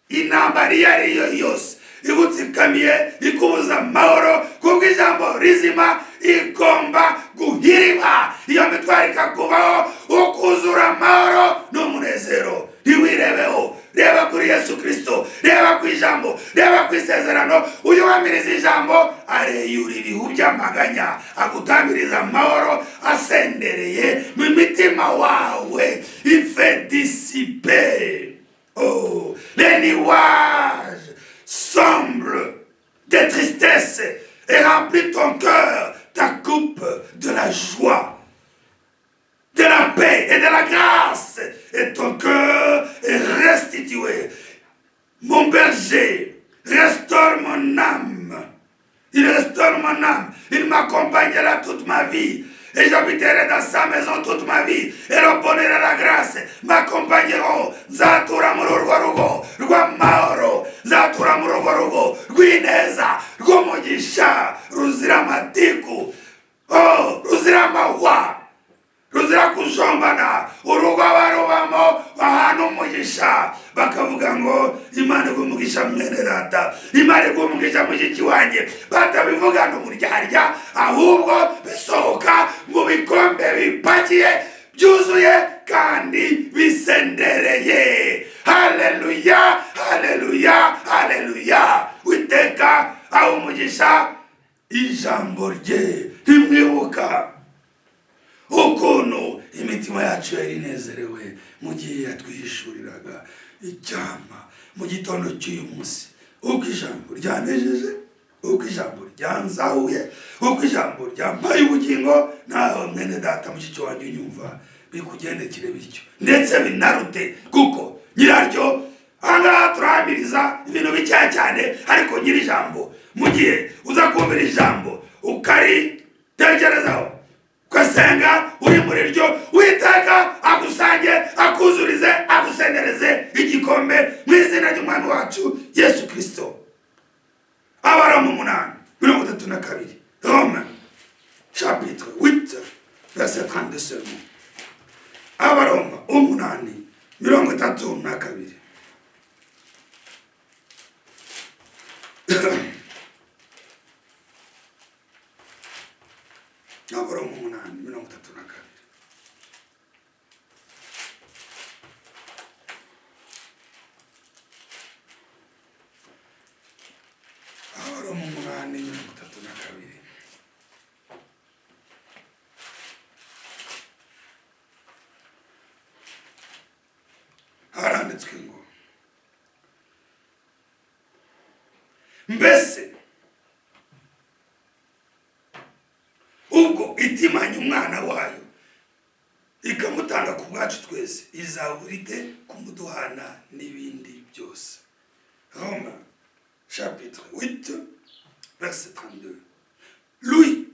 Intambara iyo ariyo yose igutsikamiye, ikubuza amahoro, kubwo ijambo rizima igomba guhirima, iyo mitwaro ikakuvaho, ukuzura amahoro n'umunezero. Ntiwirebeho, reba kuri Yesu Kirisito, reba ku ijambo, reba ku isezerano. Uyu wamiriza ijambo areyura ibihu by'amaganya, agutambiriza amahoro asendereye mu mitima wawe. Il fait dissiper, oh, les nuages sombres de tristesse et remplit ton cœur, ta coupe de la joie, de la paix et de la grâce, et ton cœur est restitué. Mon berger Restaure mon âme. Il restaure mon âme. Il m'accompagnera toute ma vie. Et j'habiterai dans sa maison toute ma vie. Et le bonheur et la grâce m'accompagneront. Nzatura muri urwo rugo rw'amahoro. Nzatura muri urwo rugo rw'ineza, rw'umugisha, ruzira amatiku. Oh, ruzira amahwa, ruzira kujombana. Urugo barubamo bahana umugisha, bakavuga ngo: "Imana iguhe umugisha, mwene data. Imana iguhe umugisha, mushiki wanjye." Batabivugana uburyarya, ahubwo bisohoka mu bikombe bipakiye, byuzuye kandi bisendereye. Haleluya, haleluya, haleluya! Witeka aho umugisha ijambo rye. Ntimwibuka ukuntu imitima yacu yari inezerewe mu gihe yatwihishuriraga? Icyama mu gitondo cy'uyu munsi, uko ijambo ryanejeje, uko ijambo ryanzahuye, uko ijambo ryampaye ubugingo, nawe mwene data, mushiki wanjye unyumva, bikugendekere bityo, ndetse binarute, kuko nyiraryo ahangaha turahamiriza ibintu bikeya cyane, ariko nyiri ijambo, mu gihe uza kumvira ijambo, ukaritekerezaho, ugasenga uri muri ryo, Witeka agusange, akuzurize, agusendereze igikombe mu izina ry'Umwami wacu Yesu Kirisito. Abaroma 8:32, Romains chapitre 8, verset 32 seulement. Abaroma 8:32. Abaroma 8:32. Abaroma 8:32. Haranditswe ngo: "Mbese ubwo itimanye umwana wayo, ikamutanga ku bwacu twese, izabura ite kumuduhana n'ibindi byose?" Romains chapitre 8, verset 32: "Lui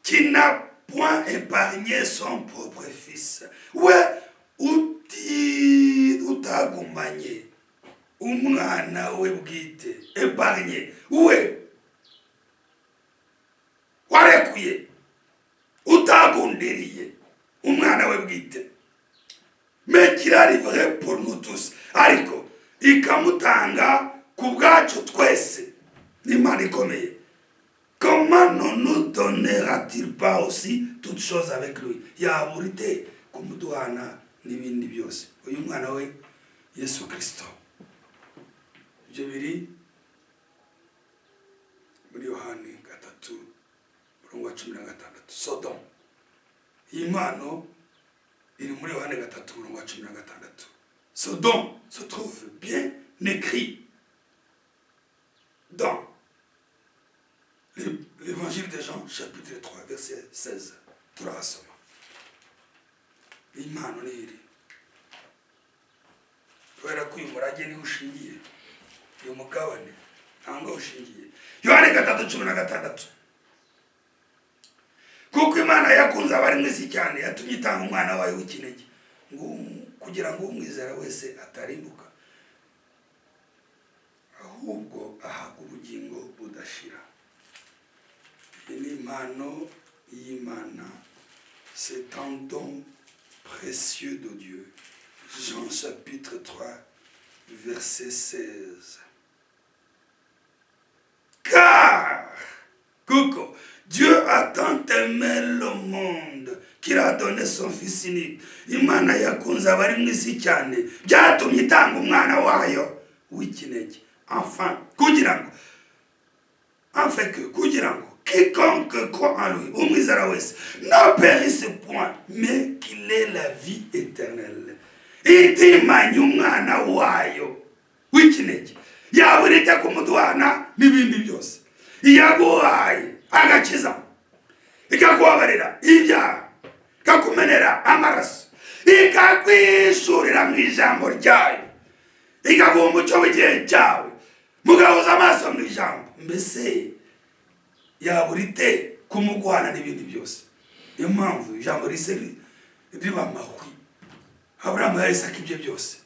qui n'a point épargné son propre fils", we uti utagumanye umwana we bwite, épargné, we warekuye, utagundiriye umwana we bwite, mais qu'il a livré pour nous tous, ariko ikamutanga ku bwacu twese, n'Imana ikomeye, comment ne nous donnera-t-il pas aussi toutes choses avec lui? Yabura ite kumuduhana n'ibindi byose, uyu mwana we Yesu Kirisito? Ibyo biri muri Yohani 3:16. Ce don, iyi mpano iri muri Yohani 3:16. Ce don se trouve bien écrit dans l'évangile de Jean, chapitre 3, verset 16. Turahasoma. Iyi mpano ni iri kubera ko uyu murage niwo ushingiye, uyu mugabane ntabwo ushingiye. Yohani 3:16: "Kuko Imana yakunze abari mu isi cyane, yatumye itanga umwana wayo w'ikinege, ngo kugira ngo umwizera wese atarimbuka, ahubwo ahabwa ubugingo budashira." Iyi ni impano y'Imana, c'est un don précieux de Dieu. Jean chapitre 3, verset 16: "Car", kuko, "Dieu a tant aimé le monde qu'il a donné son fils unique." Imana yakunze abari mu isi cyane, byatumye itanga umwana wayo w'ikinege, enfin kugira ngo, afin que, kugira ngo, "quiconque croit en lui", umwizera wese, "ne périsse point, mais qu'il ait la vie éternelle." Itimanye umwana wayo w'ikinege, yabura ite kumuduhana n'ibindi byose? Iyaguhaye agakiza, ikakubabarira ibyaha, ikakumenera amaraso, ikakwishurira mu ijambo ryayo, ikaguha umucyo w'igihe cyawe. Mugahuza amaso mu ijambo. Mbese yabura ite kumuguhana n'ibindi byose? Niyo mpamvu ijambo rise riba amahwi. Aburahamu yahise ibye byose.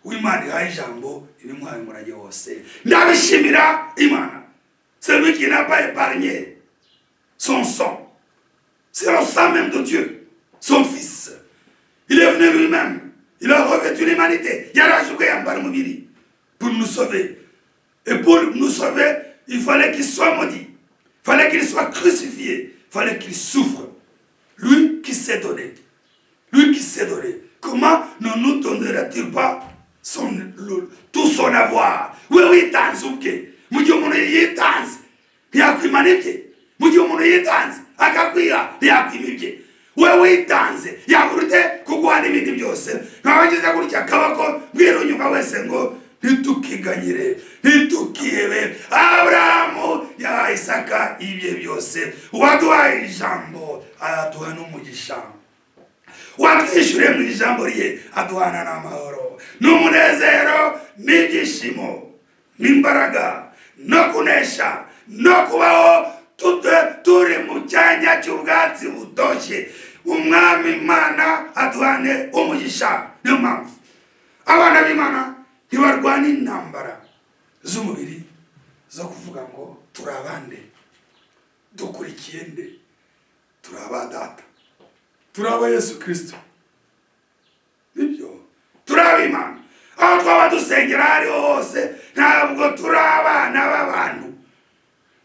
Uwimana ihaye ijambo, ibimuhaye umurage wose. Ndabishimira Imana. Celui qui n'a pas épargné son sang, c'est le sang même de Dieu, son fils. Il est venu lui-même, il a revêtu l'humanité, yaraje ubwe yambara umubiri pour nous sauver. Et pour nous sauver, il fallait qu'il soit maudit, il fallait qu'il soit crucifié, il fallait qu'il souffre. Lui qui s'est donné, lui qui s'est donné, comment ne nous donnera-t-il pas tout son avoir? We witanze ubwe. Mu gihe umuntu yitanze, ntiyakwimana ibye? Mu gihe umuntu yitanze akakwiha, ntiyakwima ibye? We witanze, yabura ute kuguha n'ibindi byose? Nkaba ngize gutya akaboko, mbwira unyuma wese ngo ntitukiganyire, ntitukihebe. Aburahamu yahaye Isaka ibye byose. Uwaduhaye ijambo araduha n'umugisha. Watwishyuriye mu ijambo rye aduhana n'amahoro n'umunezero n'ibyishimo n'imbaraga no kunesha no kubaho turi mu cyanya cy'ubwatsi butoshye. Umwami Imana aduhane umugisha. Niyo mpamvu abana b'Imana ntibarwana intambara z'umubiri zo kuvuga ngo turi abande, dukurikiye nde. Turi aba Data, turi aba Yesu Kirisito, nibyo, turi ab'Imana. Aho twaba dusengera aho ariho hose, ntabwo turi abana b'abantu.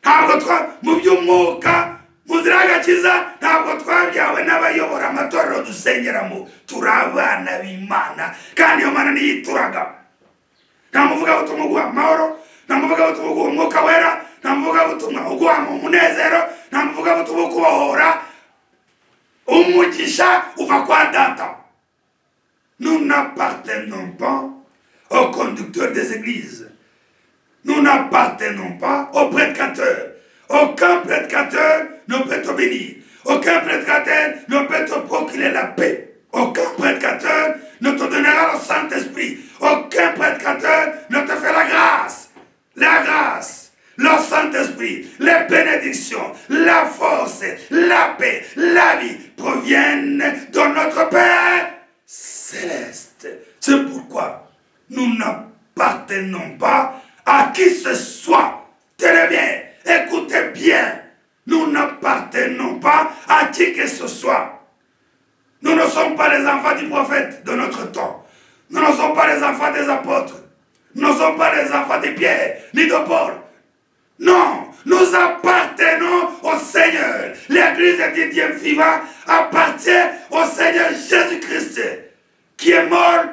Ntabwo twa mu by'umwuka, mu nzira y'agakiza, ntabwo twabyawe n'abayobora amatorero dusengeramo. Turi abana b'Imana, kandi iyo Mana niyo ituraga. Nta muvugabutumwa uguha amahoro, nta muvugabutumwa uguha Umwuka Wera, nta muvugabutumwa uguha umunezero, nta muvugabutumwa ukubohora. Umugisha uva kwa Data. Nous n'appartenons pas aux conducteurs des églises, nous n'appartenons pas aux prédicateurs. Aucun prédicateur ne peut te bénir, aucun prédicateur ne peut te procurer la paix, aucun prédicateur ne te donnera le Saint-Esprit, aucun prédicateur ne te fait la grâce. La grâce, le Saint-Esprit, les bénédictions, la force, la paix, la vie proviennent de notre Père céleste. C'est pourquoi nous n'appartenons pas à qui ce soit. Tenez bien, écoutez bien. Nous n'appartenons pas à qui que ce soit. Nous ne sommes pas les enfants du prophète de notre temps. Nous ne sommes pas les enfants des apôtres. Nous ne sommes pas les enfants de Pierre ni de Paul. Non, nous appartenons au Seigneur. L'église du Dieu vivant appartient au Seigneur Jésus-Christ, qui est mort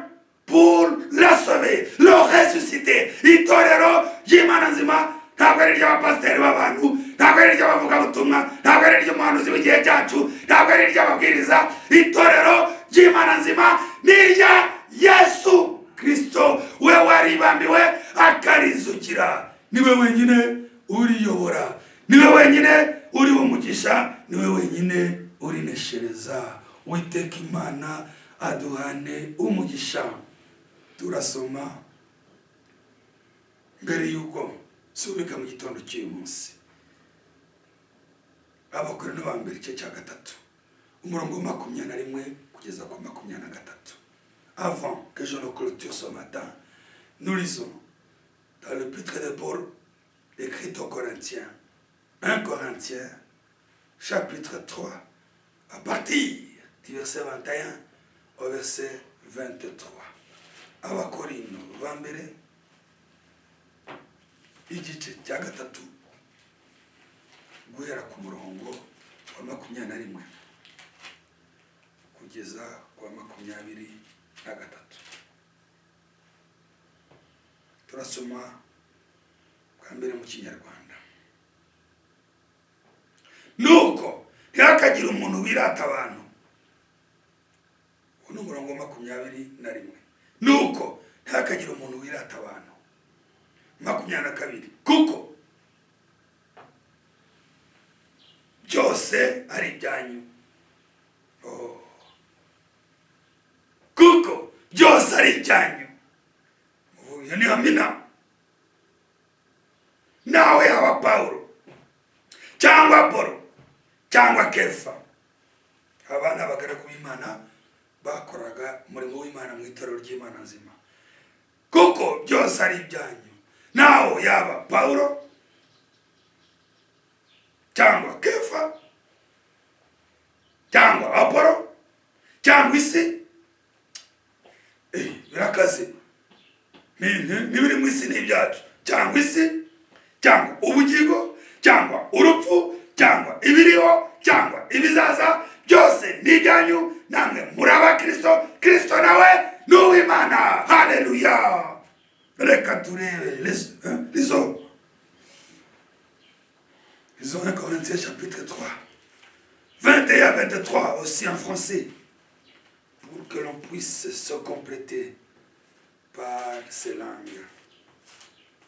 pour la sauver, le ressusciter. Itorero ry'Imana nzima ntabwo ari iry'abapasiteri b'abantu, ntabwo ari iry'abavugabutumwa, ntabwo ari iry'umuhanuzi w'igihe cyacu, ntabwo ari iry'ababwiriza. Itorero ry'Imana nzima ni irya Yesu Kirisito, we waribambiwe akarizukira. Niwe wenyine uriyobora, niwe wenyine uri umugisha, niwe wenyine urineshereza. Uwiteka Imana aduhane umugisha. Turasoma mbere y'uko subika mu gitondo cy'uyu munsi Abakorinto ba mbere, igice cya 3, umurongo wa 21 kugeza ku 23. Avant que je ne clôture ce matin, nous lisons dans l'épître de Paul écrite aux Corinthiens, 1 Corinthiens chapitre 3, à partir du verset 21 au verset 23. Abakorinto ba mbere, igice cya 3, guhera ku murongo wa 21 kugeza ku wa 23. Turasoma bwa mbere mu Kinyarwanda. Nuko ntihakagire umuntu wirata abantu. Uwo ni umurongo wa 21. Nuko ntihakagire umuntu wirata abantu. 22: kuko byose ari ibyanyu. Oh. Kuko byose ari ibyanyu. Iyo ni amina. Nawe yaba Pawulo cyangwa Apolo cyangwa Kefa, aba ni abagaragu b'Imana bakoraga umurimo w'Imana mu itorero ry'Imana nzima, kuko byose ari ibyanyu. Naho yaba Pawulo cyangwa Kefa cyangwa Apolo cyangwa isi, birakaze, n'ibiri mu isi ni ibyacu, cyangwa isi cyangwa ubugingo cyangwa urupfu cyangwa ibiriho cyangwa ibizaza, byose ni ibyanyu, namwe muri aba Kristo, Kristo nawe ni uw'Imana. Haleluya! Reka turebe, lisons lisons 1 Corinthiens chapitre 3, 21 23, aussi en français, pour que l'on puisse se compléter par ces langues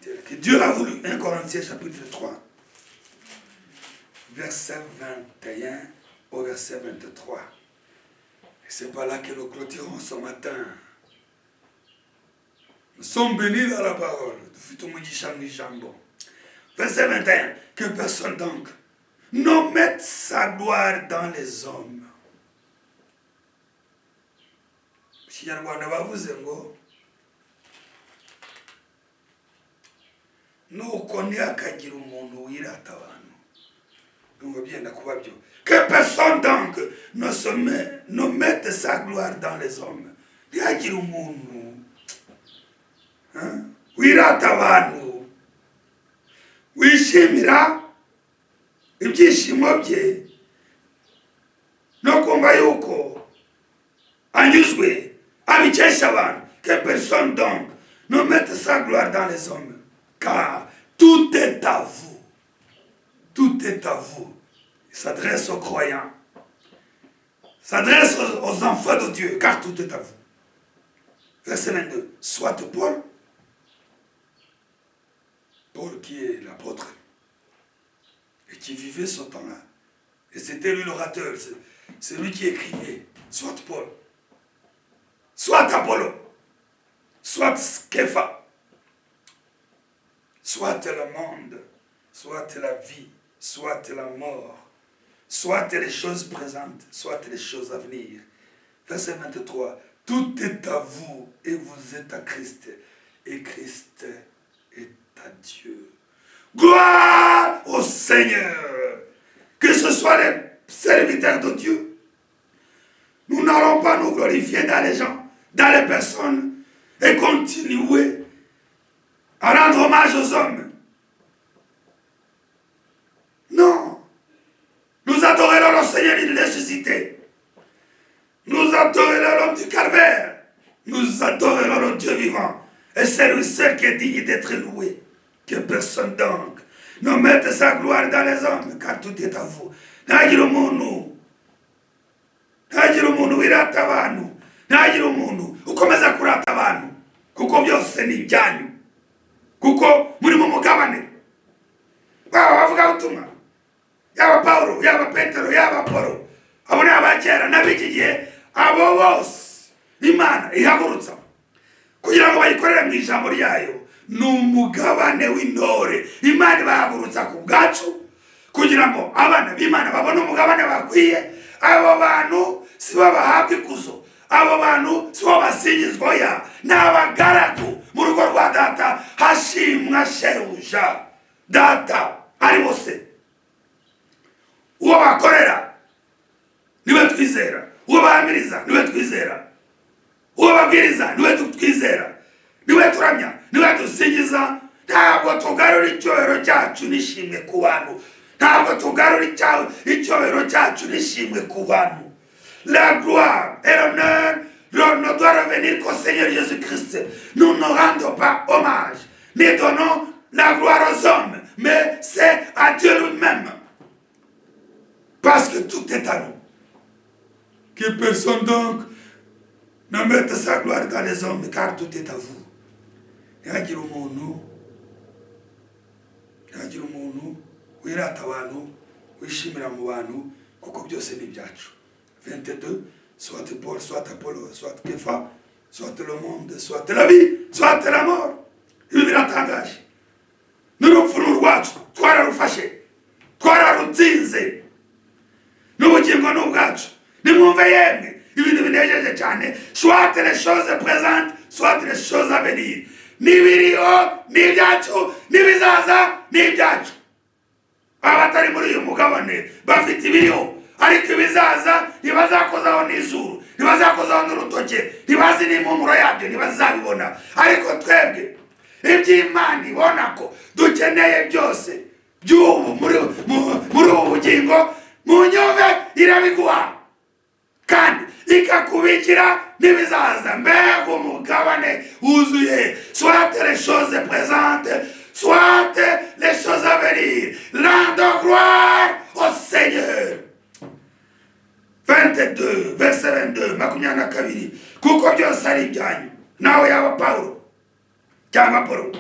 telles que Dieu l'a voulu. 1 Corinthiens chapitre 3, verset 21 au verset 23. Et c'est par là que nous clôturons ce matin. Nous sommes bénis dans la parole. Dufite umugisha mu ijambo. Verset 21. Que personne donc ne mette sa gloire dans les hommes. Mu Kinyarwanda bavuze ngo nuko ntihakagire umuntu wirata abantu. Ndumva byenda kuba byo. Que personne donc ne mette sa gloire dans les hommes. Ntihagire umuntu, hein, wirata abantu, wishimira ibyishimo bye no kumva yuko anyuzwe abikesha abantu. Que personne donc ne mette sa gloire dans les hommes, car tout est à vous. Tout est à vous. Il s'adresse aux croyants, s'adresse aux enfants de Dieu, car tout est à vous. Verset 22. Soit Paul, Paul qui est l'apôtre et qui vivait ce temps-là, et c'était lui l'orateur, c'est lui qui écrivait, soit Paul, soit Apollo, soit Kefa, soit le monde, soit la vie, soit la mort, soit les choses présentes, soit les choses à venir. Verset 23. Tout est à vous et vous êtes à Christ, et Christ est à Dieu. Gloire au Seigneur. Que ce soit les serviteurs de Dieu. Nous n'allons pas nous glorifier dans les gens, dans les personnes, et continuer à rendre hommage aux hommes. Non. Nous adorerons le Seigneur ressuscité. Nous adorerons l'homme du Calvaire. Nous adorerons le Dieu vivant. Et c'est lui seul qui est digne d'être loué. Que personne donc ne mette sa gloire dans les hommes, car tout est à vous. Ntagire umuntu, ntagire umuntu wirata abantu, ntagire umuntu ukomeza kurata abantu, kuko byose ni ibyanyu, kuko muri mu mugabane. Baba abavugabutumwa, yaba Pawulo, yaba Petero, yaba Polo, abo ni abakera n'ab'iki gihe, abo bose Imana ihagurutsa kugira ngo bayikorere mu ijambo ryayo, ni umugabane w'intore. Imana ibahagurutsa ku bwacu kugira ngo abana b'Imana babone umugabane bakwiye. Abo bantu si bo bahabwa ikuzo, abo bantu si bo basingizwa, oya, ni abagaragu mu rugo rwa data. Hashimwa shebuja data ari bose. Uwo bakorera niwe twizera, uwo bahamiriza niwe twizera, uwo babwiriza niwe twizera, niwe turamya, niwe dusingiza. Ntabwo tugarura icyubahiro cyacu n'ishimwe ku bantu. Ntabwo tugarura icyubahiro cyacu n'ishimwe ku bantu. La gloire et l'honneur ne doivent revenir qu'au Seigneur Jésus-Christ. Nous ne rendons pas hommage, ni donnons la gloire aux hommes, mais c'est à Dieu lui-même, parce que tout est à nous. Que personne donc ne mette sa gloire dans les hommes, car tout est à vous. Ntihagire umuntu, ntihagire umuntu wirata abantu, wishimira mu bantu, kuko byose ni ibyacu. 22. Soit Paul, soit Apollo, soit Kefa, soit le monde, soit la vie, soit la mort. Ibi biratangaje. N'urupfu ni urwacu, twararufashe, twararutsinze, n'ubugingo ni ubwacu. Nimwumve yemwe ibintu binejeje cyane: soit les choses présentes, soit les choses à venir, n'ibiriho ni ibyacu, n'ibizaza ni ibyacu. Abatari muri uyu mugabane bafite ibiriho, ariko ibizaza ntibazakozaho n'izuru, ntibazakozaho n'urutoke, ntibazi n'impumuro yabyo, ntibazabibona. Ariko twebwe iby'Imana ibona ko dukeneye byose by'ubu muri ubu bugingo, mu nyumve, irabiguha kandi ikakubikira n'ibizaza. Mbega umugabane wuzuye! Soit les choses présentes, soit les choses à venir, rendons gloire au Seigneur. 22, verset 22, 22: kuko byose ari ibyanyu, nawe yaba Pawulo cyangwa Polo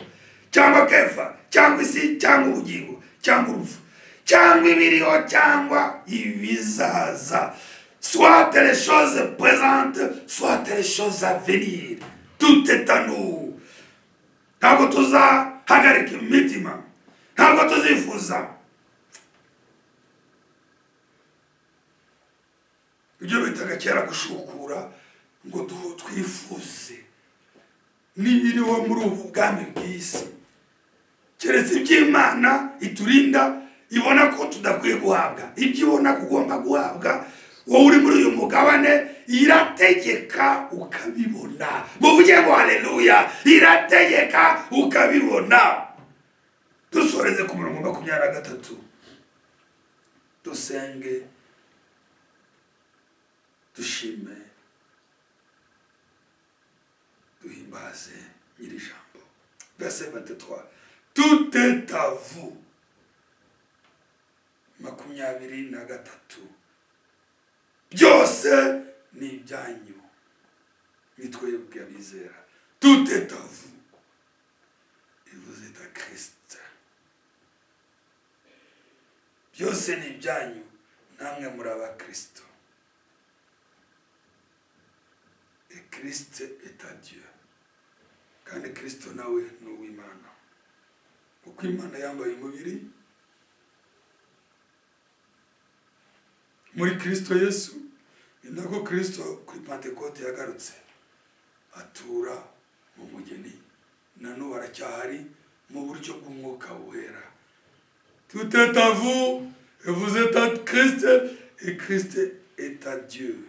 cyangwa Kefa cyangwa isi cyangwa ubugingo cyangwa urupfu cyangwa ibiriho cyangwa ibizaza. Soit les choses présentes, soit les choses à venir, tout est à nous. Ntabwo tuzahagarika imitima, ntabwo tuzifuza ibyo bitaga kera gushukura ngo twifuze n'ibiriho muri ubu bwami bw'isi, keretse iby'Imana iturinda, ibona ko tudakwiye guhabwa. Ibyo ibona ko ugomba guhabwa wowe uri muri uyu mugabane, irategeka ukabibona. Muvuge ngo haleluya! Irategeka ukabibona. Dusoreze ku murongo 23, dusenge, dushime, duhimbaze nyir'ijambo. Verset 23: tout est à vous. 23: byose ni ibyanyu, ni twebwe abizera. Tout est à vous et vous êtes à Christ. Byose ni ibyanyu, namwe muri aba Kristo, et Christ est à Dieu. Kandi Kristo nawe ni uw'Imana, kuko Imana yambaye umubiri muri Kristo Yesu. Ni nako Kristo kuri Pantekote yagarutse atura mu mugeni, na n'ubu aracyahari mu buryo bw'Umwuka Wera. Tout est à vous et vous êtes à Christ et Christ est à Dieu.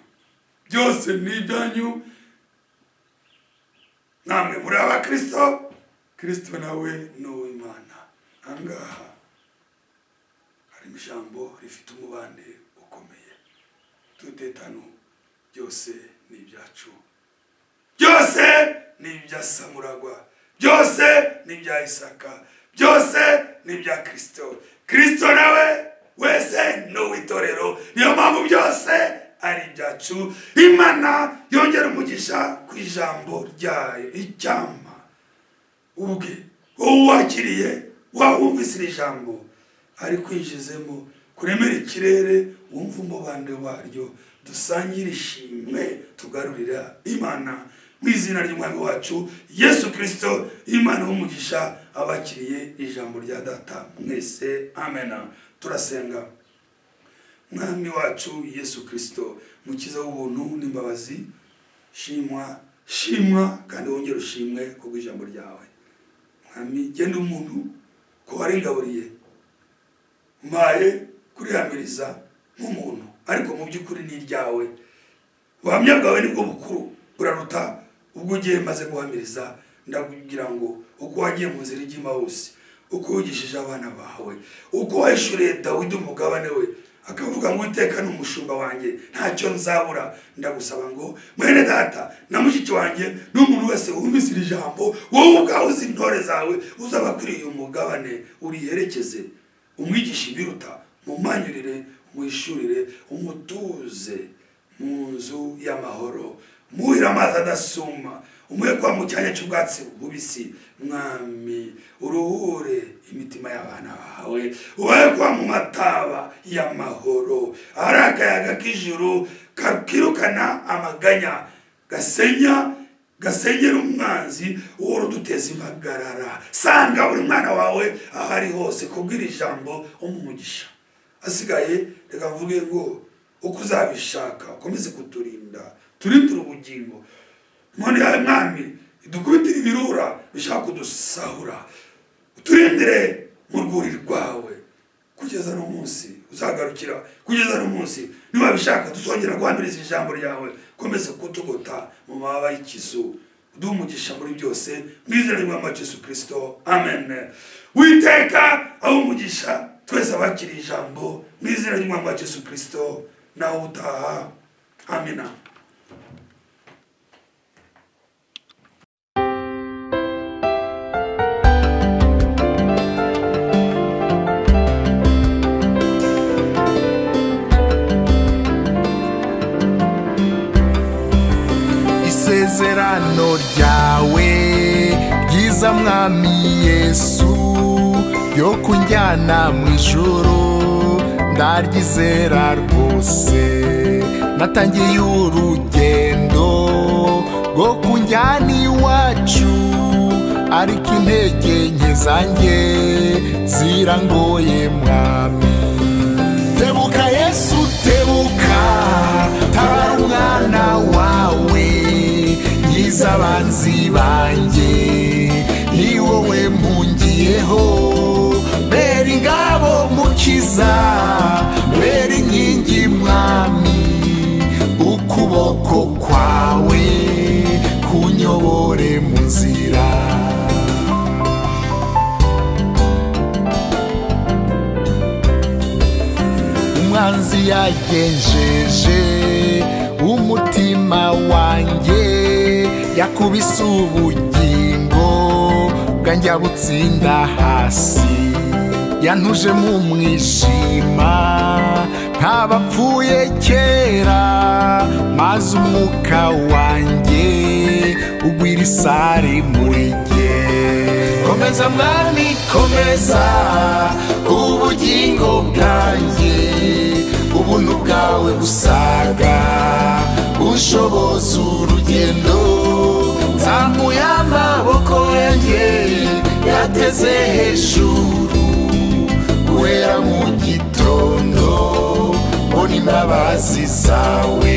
Byose ni ibyanyu, namwe muri aba Kristo, Kristo nawe ni uw'Imana. Ahangaha harimo ijambo rifite umubande ukomeye. Tout est à nous, byose ni ibyacu, byose ni ibya Samuragwa, byose ni ibya Isaka, byose ni ibya Kristo. Kristo nawe wese ni uw'itorero, niyo mpamvu byose ari ibyacu. Imana yongera umugisha ku ijambo ryayo. Icyama ubwe wowe wakiriye, wawumvise iri jambo ari kwinjizemo, kuremera ikirere, wumva umubande waryo, dusangire ishimwe tugarurira Imana mu izina ry'Umwami wacu Yesu Kirisito. Imana w'umugisha abakiriye ijambo rya Data mwese. Amena. Turasenga. Mwami wacu Yesu Kirisito, Mukiza w'ubuntu n'imbabazi, shimwa, shimwa kandi wongere ushimwe kubw'ijambo ryawe. Mwami, genda umuntu ko waringaburiye, umpaye kurihamiriza nk'umuntu, ariko mu by'ukuri ni iryawe. Ubuhamya bwawe nibwo bukuru, buraruta ubwo ugiye maze guhamiriza. Ndakubwira ngo uko wagiye mu nzira ijya hose, uko wigishije abana bawe, uko wahishuriye Dawidi umugabane we, akavuga ngo "Uwiteka ni umushumba wanjye, ntacyo nzabura", ndagusaba ngo mwene data na mushiki wanjye n'umuntu wese wumvise iri jambo, wowe ubwawe uzi intore zawe, uzabakwiriye umugabane, uriherekeze, umwigishe ibiruta, mumanyurire, umwishurire, umutuze mu nzu y'amahoro, muhire amazi adasuma, umuhe kuba mu cyanya cy'ubwatsi bubisi. Mwami, uruhure imitima y'abana bawe, ubahe kuba mu mataba y'amahoro, ahari akayaga k'ijuru kakirukana amaganya, gasenya. Gasengera umwanzi uhora uduteza impagarara. Sanga buri mwana wawe aho ari hose kubwira ijambo umugisha. Asigaye reka mvuge ngo uko uzabishaka ukomeze kuturinda, turindire ubugingo. None yawe Mwami idukubitire ibirura bishaka kudusahura, uturindire mu rwuri rwawe kugeza n'umunsi uzagarukira, kugeza n'umunsi niba bishaka tuzongera guhamiriza ijambo ryawe. Komeze kutugota mu mababa y'ikizu, uduhe umugisha muri byose mu izina ry'Umwami Yesu Kristo, amen. Witeka aho umugisha twese abakiriye ijambo mu izina ry'Umwami Yesu Kristo, nawe utaha. Amina. Isezerano ryawe ryiza Mwami Yesu yo kunjyana mu ijuru ndaryizera rwose. Natangiye urugendo rwo kunjyana iwacu, ariko intege nke zanjye zirangoye Mwami. Tebuka Yesu tebuka, tabara umwana wawe, nkiza abanzi banjye, ni wowe mpungiyeho. Bera ingabo mukiza, bera inkingi Mwami, ukuboko kwawe kunyobore mu nzira. Umwanzi yagenjeje umutima wanjye, yakubise ubugingo bwanjye abutsinda hasi. Yantuje mu mwijima nk'abapfuye kera, maze umwuka wanjye ugwira isari muri jye. Komeza Mwami komeza ubugingo bwanjye, ubuntu bwawe busaga bushoboza urugendo. Nzamuye amaboko yanjye yateze hejuru, guhera mu gitondo mbona imbabazi zawe.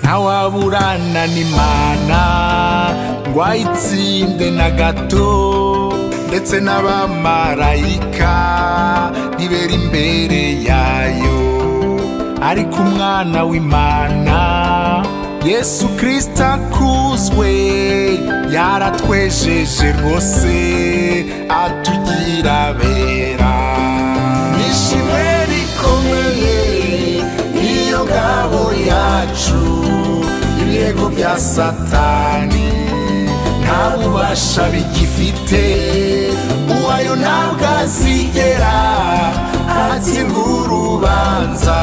Ntawaburana n'Imana ngo ayitsinde na gato, ndetse n'abamarayika ntibera imbere yayo. Ariko umwana w'Imana Yesu Kristo akuzwe, yaratwejeje rwose atugira abera. Ishimwe rikomeye niyo ngabo yacu, ibirego bya Satani nta bubasha bigifite. Uwayo ntabwo azigera atsindwa urubanza,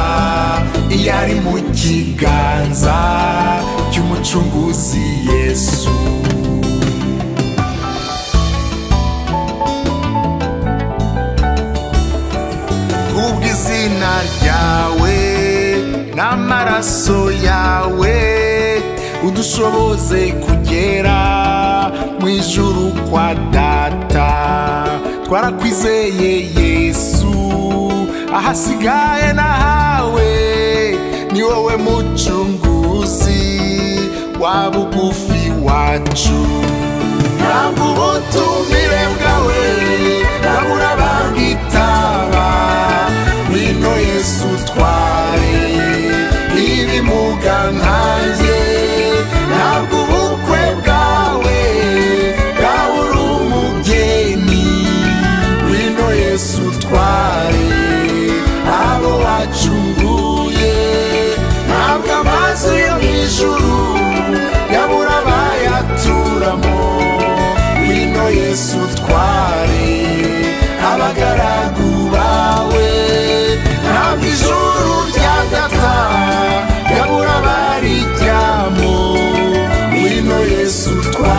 iyo ari mu kiganza cy'Umucunguzi Yesu. Kubw'izina ryawe n'amaraso yawe, udushoboze kugera mu ijuru kwa Data. Twarakwizeye Yesu, ahasigaye nahawe, ni wowe Mucunguzi wa bugufi wacu. Ntabwo ubutumire bwawe nabura bwitaba, ngwino Yesu utware ibimuga nkanjye. Ntabwo ubukwe bwawe bwabura umugeni, ngwino Yesu utware abo wacunguye. Ntabwo amazu yo mu ijuru yabura abayaturamo, ngwino Yesu utware abagaragu bawe. Ntabwo ijuru rya Data yabura abarijyamo, ngwino Yesu utware.